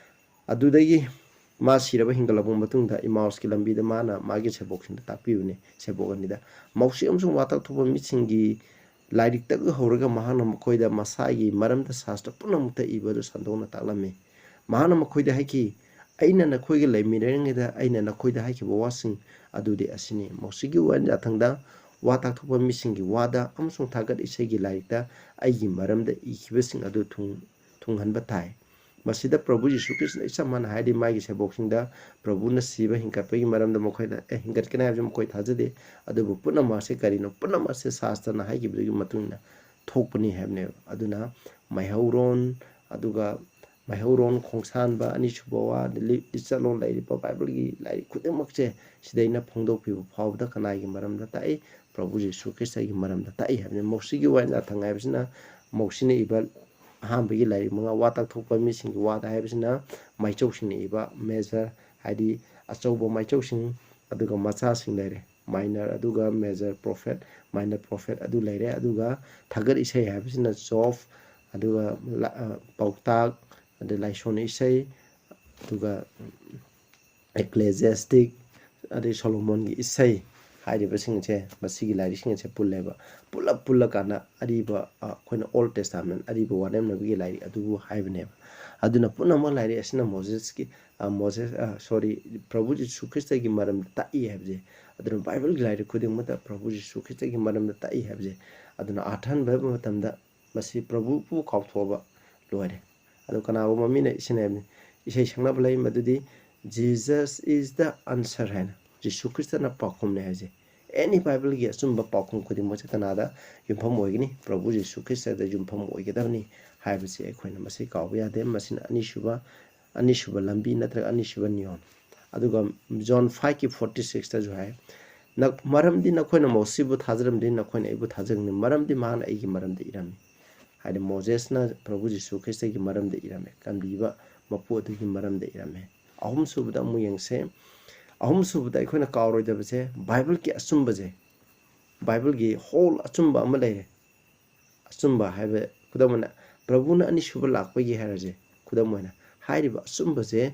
ꯑꯗꯨꯗꯒꯤ ꯃꯥ ꯁꯤꯔꯕ ꯍꯤꯡꯒꯠꯂꯕ ꯃꯇꯨꯡꯗ ꯏꯃꯥꯎꯁꯀꯤ ꯂꯝꯕꯤꯗ ꯃꯥꯅ ꯃꯥꯒꯤ ꯁꯦꯕꯣꯛꯁꯤꯡꯗ ꯇꯥꯛꯄꯤꯕꯅꯤ꯫ ꯁꯦꯕꯣꯛ ꯑꯅꯤꯗ, ꯃꯧꯁꯤ ꯑꯃꯁꯨꯡ ꯋꯥ ꯇꯥꯛꯊꯣꯛꯄ ꯃꯤꯁꯤꯡꯒꯤ ꯂꯥꯏꯔꯤꯛꯇꯒꯤ ꯍꯧꯔꯒ ꯃꯍꯥꯛꯅ ꯃꯈꯣꯏꯗ ꯃꯁꯥꯒꯤ ꯃꯔꯝꯗ ꯁꯥꯁꯇ꯭ꯔ ꯄꯨꯝꯅꯃꯛꯇ ꯏꯕ ꯑꯗꯨ ꯁꯟꯗꯣꯛꯅ ꯇꯥꯛꯂꯝꯃꯤ꯫ ꯃꯍꯥꯛꯅ ꯃꯈꯣꯏꯗ ꯍꯥꯏꯈꯤ, "ꯑꯩꯅ ꯅꯈꯣꯏꯒ ꯂꯩꯃꯤꯟꯅꯔꯤꯉꯩꯗ ꯑꯩꯅ ꯅꯈꯣꯏꯗ ꯍꯥꯏꯈꯤꯕ ꯋꯥꯁꯤꯡ ꯑꯗꯨꯗꯤ ꯑꯁꯤꯅꯤ"꯫ ꯃꯧꯁꯤꯒꯤ ꯋꯥ ꯌꯥꯊꯪꯗ ꯋꯥ ꯇꯥꯛꯊꯣꯛꯄ ꯃꯤꯁꯤꯡꯒꯤ ꯋꯥꯗ ꯑꯃꯁꯨꯡ ꯊꯥꯒꯠ ꯏꯁꯩꯒꯤ ꯂꯥꯏꯔꯤꯛꯇ ꯑꯩꯒꯤ ꯃꯔꯝꯗ ꯏꯈꯤꯕꯁꯤꯡ ꯑꯗꯨ ꯊꯨꯡ-, ꯊꯨꯡꯍꯟꯕ ꯇꯥꯏ꯫ ꯃꯁꯤꯗ ꯄ꯭ꯔꯚꯨ ꯖꯤꯁꯨ ꯈ꯭ꯔꯤꯁꯇꯅ ꯏꯆꯝ ꯃꯥꯟꯅ ꯍꯥꯏꯔꯤ, ꯃꯥꯒꯤ ꯁꯦꯕꯣꯛꯁꯤꯡꯗ ꯄ꯭ꯔꯚꯨꯅ ꯁꯤꯕ ꯍꯤꯡꯒꯠꯄꯒꯤ ꯃꯔꯝꯗ ꯃꯈꯣꯏꯅ, "ꯑꯦ, ꯍꯤꯡꯒꯠꯀꯅꯤ ꯍꯥꯏꯕꯁꯤ ꯃꯈꯣꯏ ꯊꯥꯖꯗꯦ, ꯑꯗꯨꯕꯨ ꯄꯨꯝꯅꯃꯛ ꯑꯁꯤ ꯀꯔꯤꯅꯣ? ꯄꯨꯝꯅꯃꯛ ꯑꯁꯤ ꯁꯥꯁꯇ꯭ꯔꯅ ꯍꯥꯏꯈꯤꯕꯗꯨꯒꯤ ꯃꯇꯨꯡ ꯏꯟꯅ ꯊꯣꯛꯄꯅꯤ" ꯍꯥꯏꯕꯅꯦꯕ꯫ ꯑꯗꯨꯅ ꯃꯩꯍꯧꯔꯣꯟ, ꯑꯗꯨꯒ ꯃꯩꯍꯧꯔꯣꯟ, ꯈꯣꯡꯁꯥꯟꯕ, ꯑꯅꯤꯁꯨꯕ ꯋꯥ, ꯂꯤ-, ꯂꯤꯆꯠꯂꯣꯟ, ꯂꯩꯔꯤꯕ ꯕꯥꯏꯕꯜꯒꯤ ꯂꯥꯏꯔꯤꯛ ꯈꯨꯗꯤꯡꯃꯛꯁꯦ ꯁꯤꯗꯩꯅ ꯐꯣꯡꯗꯣꯛꯄꯤꯕ ꯐꯥꯎꯕꯗ ꯀꯅꯥꯒꯤ ꯃꯔꯝꯗ ꯇꯥꯛꯏ? ꯄ꯭ꯔꯚꯨ ꯖꯤꯁꯨ ꯈ꯭ꯔꯤꯁꯇꯒꯤ ꯃꯔꯝꯗ ꯇꯥꯛꯏ ꯍꯥꯏꯕꯅꯤ꯫ ꯃꯧꯁꯤꯒꯤ ꯋꯥ ꯌꯥꯊꯪ ꯍꯥꯏꯕꯁꯤꯅ ꯃꯧꯁꯤꯅ ꯏꯕ ꯑꯍꯥꯟꯕꯒꯤ ꯂꯥꯏꯔꯤꯛ ꯃꯉꯥ, ꯋꯥ ꯇꯥꯛꯊꯣꯛꯄ ꯃꯤꯁꯤꯡꯒꯤ ꯋꯥꯗ ꯍꯥꯏꯕꯁꯤꯅ ꯃꯥꯏꯆꯧꯁꯤꯡꯅ ꯏꯕ, ꯃꯦꯖꯔ ꯍꯥꯏꯗꯤ ꯑꯆꯧꯕ ꯃꯥꯏꯆꯧꯁꯤꯡ, ꯑꯗꯨꯒ ꯃꯆꯥꯁꯤꯡ ꯂꯩꯔꯦ, ꯃꯥꯏꯅꯔ ꯑꯗꯨꯒ ꯃꯦꯖꯔ ꯄ꯭ꯔꯣꯐꯦꯠ, ꯃꯥꯏꯅꯔ ꯄ꯭ꯔꯣꯐꯦꯠ ꯑꯗꯨ ꯂꯩꯔꯦ꯫ ꯑꯗꯨꯒ ꯊꯥꯒꯠ ꯏꯁꯩ ꯍꯥꯏꯕꯁꯤꯅ ꯖꯣꯕ, ꯑꯗꯨꯒ ꯂ-, ꯑ, ꯄꯥꯎꯇꯥꯛ, ꯑꯗꯩ ꯂꯥꯏꯁꯣꯟ ꯏꯁꯩ, ꯑꯗꯨꯒ ꯑꯦꯀ꯭ꯂꯦꯖꯤꯌꯥꯁꯇꯤꯛ, ꯑꯗꯩ ꯁꯣꯂꯣꯃꯣꯟꯒꯤ ꯏꯁꯩ ꯍꯥꯏꯔꯤꯕꯁꯤꯡꯁꯦ, ꯃꯁꯤꯒꯤ ꯂꯥꯏꯔꯤꯛꯁꯤꯡ ꯑꯁꯦ ꯄꯨꯜꯂꯦꯕ꯫ ꯄꯨꯂꯞ ꯄꯨꯜꯂꯀꯥꯟꯗ ꯑꯔꯤꯕ, ꯑ, ꯑꯩꯈꯣꯏꯅ ꯑꯣꯜ ꯇꯦꯁꯇꯥꯃꯦꯟ, ꯑꯔꯤꯕ ꯋꯥꯔꯦꯝꯅꯕꯒꯤ ꯂꯥꯏꯔꯤꯛ ꯑꯗꯨꯕꯨ ꯍꯥꯏꯕꯅꯦꯕ꯫ ꯑꯗꯨꯅ ꯄꯨꯝꯅꯃꯛ ꯂꯥꯏꯔꯤꯛ ꯑꯁꯤꯅ ꯃꯣꯖꯦꯁꯀꯤ, ꯑ, ꯃꯣꯖꯦꯁ, ꯑ, ꯁꯣꯔꯤ, ꯄ꯭ꯔꯚꯨ ꯖꯤꯁꯨ ꯈ꯭ꯔꯤꯁꯇꯒꯤ ꯃꯔꯝꯗ ꯇꯥꯛꯏ ꯍꯥꯏꯕꯁꯦ꯫ ꯑꯗꯨꯅ ꯕꯥꯏꯕꯜꯒꯤ ꯂꯥꯏꯔꯤꯛ ꯈꯨꯗꯤꯡꯃꯛꯇ ꯄ꯭ꯔꯚꯨ ꯖꯤꯁꯨ ꯈ꯭ꯔꯤꯁꯇꯒꯤ ꯃꯔꯝꯗ ꯇꯥꯛꯏ ꯍꯥꯏꯕꯁꯦ꯫ ꯑꯗꯨꯅ ꯑꯥꯔꯊ ꯍꯟꯕ ꯃꯇꯝꯗ ꯃꯁꯤ ꯄ꯭ꯔꯚꯨꯕꯨ ꯀꯥꯎꯊꯣꯛꯑꯕ ꯂꯣꯏꯔꯦ꯫ ꯑꯗꯣ ꯀꯅꯥꯒꯨꯝꯕ ꯃꯤꯅ ꯏꯁꯩ ꯍꯥꯏꯕꯅꯤ, ꯏꯁꯩ ꯁꯛꯅꯕ ꯂꯩ, ꯃꯗꯨꯗꯤ "Jesus is the answer" ꯍꯥꯏꯅ, ꯖꯤꯁꯨ ꯈ꯭ꯔꯤꯁꯇꯅ ꯄꯥꯎꯈꯨꯝꯅꯤ ꯍꯥꯏꯁꯦ꯫ ꯑꯦꯅꯤ ꯕꯥꯏꯕꯜꯒꯤ ꯑꯆꯨꯝꯕ ꯄꯥꯎꯈꯨꯝ ꯈꯨꯗꯤꯡꯃꯛꯁꯦ ꯀꯅꯥꯗ ꯌꯨꯝꯐꯝ ꯑꯣꯏꯒꯅꯤ? ꯄ꯭ꯔꯚꯨ ꯖꯤꯁꯨ ꯈ꯭ꯔꯤꯁꯇꯗ ꯌꯨꯝꯐꯝ ꯑꯣꯏꯒꯗꯕꯅꯤ ꯍꯥꯏꯕꯁꯤ ꯑꯩꯈꯣꯏꯅ ꯃꯁꯤ ꯀꯥꯎꯕ ꯌꯥꯗꯦ꯫ ꯃꯁꯤꯅ ꯑꯅꯤꯁꯨꯕ, ꯑꯅꯤꯁꯨꯕ ꯂꯝꯕꯤ ꯅꯠꯇ꯭ꯔꯒ ꯑꯅꯤꯁꯨꯕ ꯅꯤꯌꯣꯝ꯫ ꯑꯗꯨꯒ ꯖꯣꯟ ꯐꯥꯏꯚꯀꯤ ꯐꯣꯔꯇꯤ ꯁꯤꯛꯁꯇꯁꯨ ꯍꯥꯏ, "ꯅ-, ꯃꯔꯝꯗꯤ ꯅꯈꯣꯏꯅ ꯃꯣꯁꯤꯕꯨ ꯊꯥꯖꯔꯝꯗꯤ ꯅꯈꯣꯏꯅ ꯑꯩꯕꯨ ꯊꯥꯖꯒꯅꯤ, ꯃꯔꯝꯗꯤ ꯃꯍꯥꯛꯅ ꯑꯩꯒꯤ ꯃꯔꯝꯗ ꯏꯔꯝꯃꯤ"꯫ ꯍꯥꯏꯗꯤ ꯃꯣꯖꯦꯁꯅ ꯄ꯭ꯔꯚꯨ ꯖꯤꯁꯨ ꯈ꯭ꯔꯤꯁꯇꯒꯤ ꯃꯔꯝꯗ ꯏꯔꯝꯃꯦ, ꯀꯟꯕꯤꯕ ꯃꯄꯨ ꯑꯗꯨꯒꯤ ꯃꯔꯝꯗ ꯏꯔꯝꯃꯦ꯫ ꯑꯍꯨꯝꯁꯨꯕꯗ ꯑꯃꯨꯛ ꯌꯦꯡꯁꯦ꯫ ꯑꯍꯨꯝꯁꯨꯕꯗ ꯑꯩꯈꯣꯏꯅ ꯀꯥꯎꯔꯣꯏꯗꯕꯁꯦ, ꯕꯥꯏꯕꯜꯒꯤ ꯑꯆꯨꯝꯕꯁꯦ, ꯕꯥꯏꯕꯜꯒꯤ ꯍꯣꯜ ꯑꯆꯨꯝꯕ ꯑꯃ ꯂꯩꯔꯦ꯫ ꯑꯆꯨꯝꯕ ꯍꯥꯏꯕ, ꯈꯨꯗꯝ ꯑꯣꯏꯅ, ꯄ꯭ꯔꯚꯨꯅ ꯑꯅꯤꯁꯨꯕ ꯂꯥꯛꯄꯒꯤ ꯍꯥꯏꯔꯁꯦ, ꯈꯨꯗꯝ ꯑꯣꯏꯅ, ꯍꯥꯏꯔꯤꯕ ꯑꯆꯨꯝꯕꯁꯦ,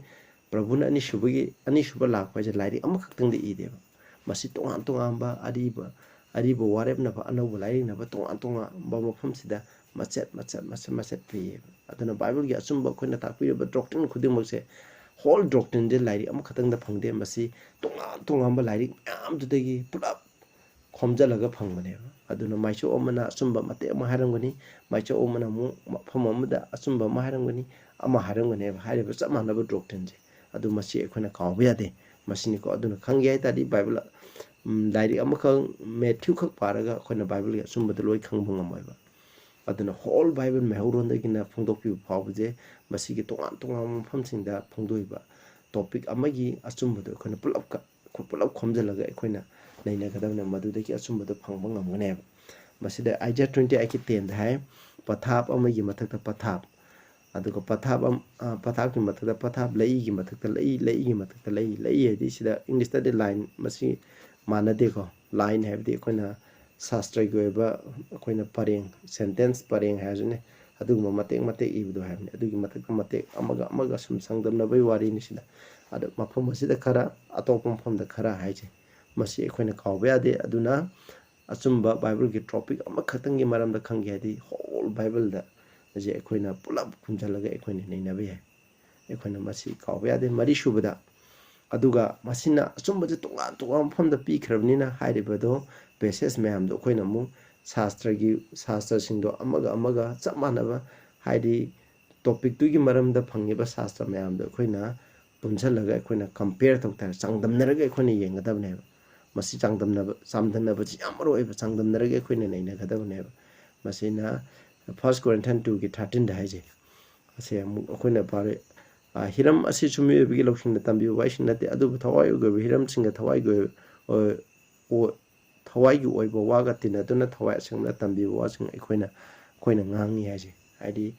ꯄ꯭ꯔꯚꯨꯅ ꯑꯅꯤꯁꯨꯕꯒꯤ, ꯑꯅꯤꯁꯨꯕ ꯂꯥꯛꯄ ꯍꯥꯏꯁꯦ ꯂꯥꯏꯔꯤꯛ ꯑꯃꯈꯛꯇꯪꯗ ꯏꯗꯦꯕ꯫ ꯃꯁꯤ ꯇꯣꯉꯥꯟ ꯇꯣꯉꯥꯟꯕ ꯑꯔꯤꯕ, ꯑꯔꯤꯕ ꯋꯥꯔꯦꯞꯅꯕ, ꯑꯅꯧꯕ ꯂꯥꯏꯔꯤꯛꯅꯕ, ꯇꯣꯉꯥꯟ ꯇꯣꯉꯥꯟꯕ ꯃꯐꯝꯁꯤꯗ ꯃꯆꯦꯠ ꯃꯆꯦꯠ ꯃꯆꯦꯠ ꯃꯆꯦꯠ ꯄꯤꯌꯦꯕ꯫ ꯑꯗꯨꯅ ꯕꯥꯏꯕꯜꯒꯤ ꯑꯆꯨꯝꯕ ꯑꯩꯈꯣꯏꯅ ꯇꯥꯛꯄꯤꯔꯤꯕ ꯗꯣꯛꯇ꯭ꯔꯤꯟ ꯈꯨꯗꯤꯡꯃꯛꯁꯦ, ꯍꯣꯜ ꯗꯣꯛꯇ꯭ꯔꯤꯟꯁꯦ ꯂꯥꯏꯔꯤꯛ ꯑꯃꯈꯛꯇꯪꯗ ꯐꯪꯗꯦ꯫ ꯃꯁꯤ ꯇꯣꯉꯥꯟ ꯇꯣꯉꯥꯟꯕ ꯂꯥꯏꯔꯤꯛ ꯃꯌꯥꯝꯗꯨꯗꯒꯤ ꯄꯨꯂꯞ ꯈꯣꯝꯖꯤꯜꯂꯒ ꯐꯪꯕꯅꯦꯕ꯫ ꯑꯗꯨꯅ ꯃꯥꯏꯆꯧ ꯑꯃꯅ ꯑꯆꯨꯝꯕ ꯃꯇꯦꯛ ꯑꯃ ꯍꯥꯏꯔꯝꯒꯅꯤ, ꯃꯥꯏꯆꯧ ꯑꯃꯅ ꯑꯃꯨꯛ ꯃꯐꯝ ꯑꯃꯗ ꯑꯆꯨꯝꯕ ꯑꯃ ꯍꯥꯏꯔꯝꯒꯅꯤ, ꯑꯃ ꯍꯥꯏꯔꯝꯒꯅꯦꯕ, ꯍꯥꯏꯔꯤꯕ ꯆꯞ ꯃꯥꯟꯅꯕ ꯗꯣꯛꯇ꯭ꯔꯤꯟꯁꯦ꯫ ꯑꯗꯨ ꯃꯁꯤ ꯑꯩꯈꯣꯏꯅ ꯀꯥꯎꯕ ꯌꯥꯗꯦ꯫ ꯃꯁꯤꯅꯤꯀꯣ꯫ ꯑꯗꯨꯅ ꯈꯪꯒꯦ ꯍꯥꯏ ꯇꯥꯔꯗꯤ ꯕꯥꯏꯕꯜ, ꯎꯝ, ꯂꯥꯏꯔꯤꯛ ꯑꯃꯈꯛ, ꯃꯦꯊ꯭ꯌꯨ ꯈꯛ ꯄꯥꯔꯒ ꯑꯩꯈꯣꯏꯅ ꯕꯥꯏꯕꯜꯒꯤ ꯑꯆꯨꯝꯕꯗꯣ ꯂꯣꯏ ꯈꯪꯕ ꯉꯝꯃꯣꯏꯕ꯫ ꯑꯗꯨꯅ ꯍꯣꯜ ꯕꯥꯏꯕꯜ ꯃꯩꯍꯧꯔꯣꯟꯗꯒꯤꯅ ꯐꯣꯡꯗꯣꯛꯄꯤꯕ ꯐꯥꯎꯕꯁꯦ ꯃꯁꯤꯒꯤ ꯇꯣꯉꯥꯟ ꯇꯣꯉꯥꯟꯕ ꯃꯐꯝꯁꯤꯡꯗ ꯐꯣꯡꯗꯣꯛꯏꯕ ꯇꯣꯄꯤꯛ ꯑꯃꯒꯤ ꯑꯆꯨꯝꯕꯗꯣ ꯑꯩꯈꯣꯏꯅ ꯄꯨꯂꯞ ꯀ-, ꯄꯨꯂꯞ ꯈꯣꯝꯖꯤꯜꯂꯒ ꯑꯩꯈꯣꯏꯅ ꯅꯩꯅꯒꯗꯕꯅꯦ, ꯃꯗꯨꯗꯒꯤ ꯑꯆꯨꯝꯕꯗꯣ ꯐꯪꯕ ꯉꯝꯒꯅꯦꯕ꯫ ꯃꯁꯤꯗ ꯑꯥꯏꯖꯤꯌꯥ ꯇ꯭ꯋꯦꯟꯇꯤ ꯑꯩꯠꯀꯤ ꯇꯦꯟꯗ ꯍꯥꯏ, "ꯄꯊꯥꯞ ꯑꯃꯒꯤ ꯃꯊꯛꯇ ꯄꯊꯥꯞ, ꯑꯗꯨꯒ ꯄꯊꯥꯞ ꯑꯃ, ꯑ, ꯄꯊꯥꯞꯀꯤ ꯃꯊꯛꯇ ꯄꯊꯥꯞ, ꯂꯩꯏꯒꯤ ꯃꯊꯛꯇ ꯂꯩꯏ, ꯂꯩꯏꯒꯤ ꯃꯊꯛꯇ ꯂꯩꯏ"꯫ ꯂꯩꯏ ꯍꯥꯏꯗꯤ ꯁꯤꯗ ꯏꯪꯂꯤꯁꯇꯗꯤ ꯂꯥꯏꯟ, ꯃꯁꯤ ꯃꯥꯟꯅꯗꯦꯀꯣ꯫ ꯂꯥꯏꯟ ꯍꯥꯏꯕꯗꯤ ꯑꯩꯈꯣꯏꯅ ꯁꯥꯁꯇ꯭ꯔꯒꯤ ꯑꯣꯏꯕ ꯑꯩꯈꯣꯏꯅ ꯄꯔꯦꯡ, ꯁꯦꯟꯇꯦꯟꯁ ꯄꯔꯦꯡ ꯍꯥꯏꯔꯁꯨꯅꯦ, ꯑꯗꯨꯒꯨꯝꯕ ꯃꯇꯦꯛ ꯃꯇꯦꯛ ꯏꯕꯗꯣ ꯍꯥꯏꯕꯅꯤ꯫ ꯑꯗꯨꯒꯤ ꯃꯊꯛꯇ ꯃꯇꯦꯛ ꯑꯃꯒ ꯑꯃꯒ ꯁꯨꯝ ꯆꯥꯡꯗꯝꯅꯕꯒꯤ ꯋꯥꯔꯤꯅꯤ ꯁꯤꯗ꯫ ꯑꯗꯣ ꯃꯐꯝ ꯑꯁꯤꯗ ꯈꯔ, ꯑꯇꯣꯞꯄ ꯃꯐꯝꯗ ꯈꯔ ꯍꯥꯏꯁꯦ, ꯃꯁꯤ ꯑꯩꯈꯣꯏꯅ ꯀꯥꯎꯕ ꯌꯥꯗꯦ꯫ ꯑꯗꯨꯅ ꯑꯆꯨꯝꯕ ꯕꯥꯏꯕꯜꯒꯤ ꯇꯣꯄꯤꯛ ꯑꯃꯈꯛꯇꯪꯒꯤ ꯃꯔꯝꯗ ꯈꯪꯒꯦ ꯍꯥꯏꯗꯤ ꯍꯣꯜ ꯕꯥꯏꯕꯜꯗ ꯑꯁꯤ ꯑꯩꯈꯣꯏꯅ ꯄꯨꯂꯞ ꯈꯨꯝꯖꯤꯜꯂꯒ ꯑꯩꯈꯣꯏꯅ ꯅꯩꯅꯕ ꯌꯥꯏ꯫ ꯑꯩꯈꯣꯏꯅ ꯃꯁꯤ ꯀꯥꯎꯕ ꯌꯥꯗꯦ꯫ ꯃꯔꯤꯁꯨꯕꯗ, ꯑꯗꯨꯒ ꯃꯁꯤꯅ ꯑꯆꯨꯝꯕꯁꯦ ꯇꯣꯉꯥꯟ ꯇꯣꯉꯥꯟꯕ ꯃꯐꯝꯗ ꯄꯤꯈ꯭ꯔꯕꯅꯤꯅ ꯍꯥꯏꯔꯤꯕꯗꯣ, ꯄꯦꯁꯦꯖ ꯃꯌꯥꯝꯗꯣ ꯑꯩꯈꯣꯏꯅ ꯑꯃꯨꯛ ꯁꯥꯁꯇ꯭ꯔꯒꯤ, ꯁꯥꯁꯇ꯭ꯔꯁꯤꯡꯗꯣ ꯑꯃꯒ ꯑꯃꯒ ꯆꯞ ꯃꯥꯟꯅꯕ, ꯍꯥꯏꯗꯤ ꯇꯣꯄꯤꯛꯇꯨꯒꯤ ꯃꯔꯝꯗ ꯐꯪꯉꯤꯕ ꯁꯥꯁꯇ꯭ꯔ ꯃꯌꯥꯝꯗꯣ ꯑꯩꯈꯣꯏꯅ ꯄꯨꯟꯁꯤꯜꯂꯒ ꯑꯩꯈꯣꯏꯅ ꯀꯝꯄꯦꯌꯔ ꯇꯧ ꯇꯥꯔꯦ, ꯆꯥꯡꯗꯝꯅꯔꯒ ꯑꯩꯈꯣꯏꯅ ꯌꯦꯡꯒꯗꯕꯅꯦꯕ꯫ ꯃꯁꯤ ꯆꯥꯡꯗꯝꯅꯕ, ꯆꯥꯡꯗꯝꯅꯕꯁꯤ ꯌꯥꯝ ꯃꯔꯨ ꯑꯣꯏꯕ, ꯆꯥꯡꯗꯝꯅꯔꯒ ꯑꯩꯈꯣꯏꯅ ꯅꯩꯅꯒꯗꯕꯅꯦꯕ꯫ ꯃꯁꯤꯅ First Corinthians two ꯒꯤ thirteen ꯗ ꯍꯥꯏꯁꯦ꯫ ꯑꯁꯦ ꯑꯃꯨꯛ ꯑꯩꯈꯣꯏꯅ ꯄꯥꯔꯦ, ꯑ, ꯍꯤꯔꯝ ꯑꯁꯤꯁꯨ ꯃꯤꯑꯣꯏꯕꯒꯤ ꯂꯧꯁꯤꯡꯅ ꯇꯝꯕꯤꯕ ꯋꯥꯍꯩꯁꯤꯡ ꯅꯠꯇꯦ, ꯑꯗꯨꯕꯨ ꯊꯋꯥꯏꯒꯤ ꯑꯣꯏꯕ ꯍꯤꯔꯝꯁꯤꯡꯒ ꯊꯋꯥꯏꯒꯤ ꯑꯣꯏꯕ, ꯑꯣ, ꯑꯣ, ꯊꯋꯥꯏꯒꯤ ꯑꯣꯏꯕ ꯋꯥꯒ ꯇꯤꯟꯅꯗꯨꯅ ꯊꯋꯥꯏ ꯑꯁꯦꯡꯕꯅ ꯇꯝꯕꯤꯕ ꯋꯥꯁꯤꯡ ꯑꯩꯈꯣꯏꯅ, ꯑꯩꯈꯣꯏꯅ ꯉꯥꯡꯉꯤ ꯍꯥꯏꯁꯦ꯫ ꯍꯥꯏꯗꯤ,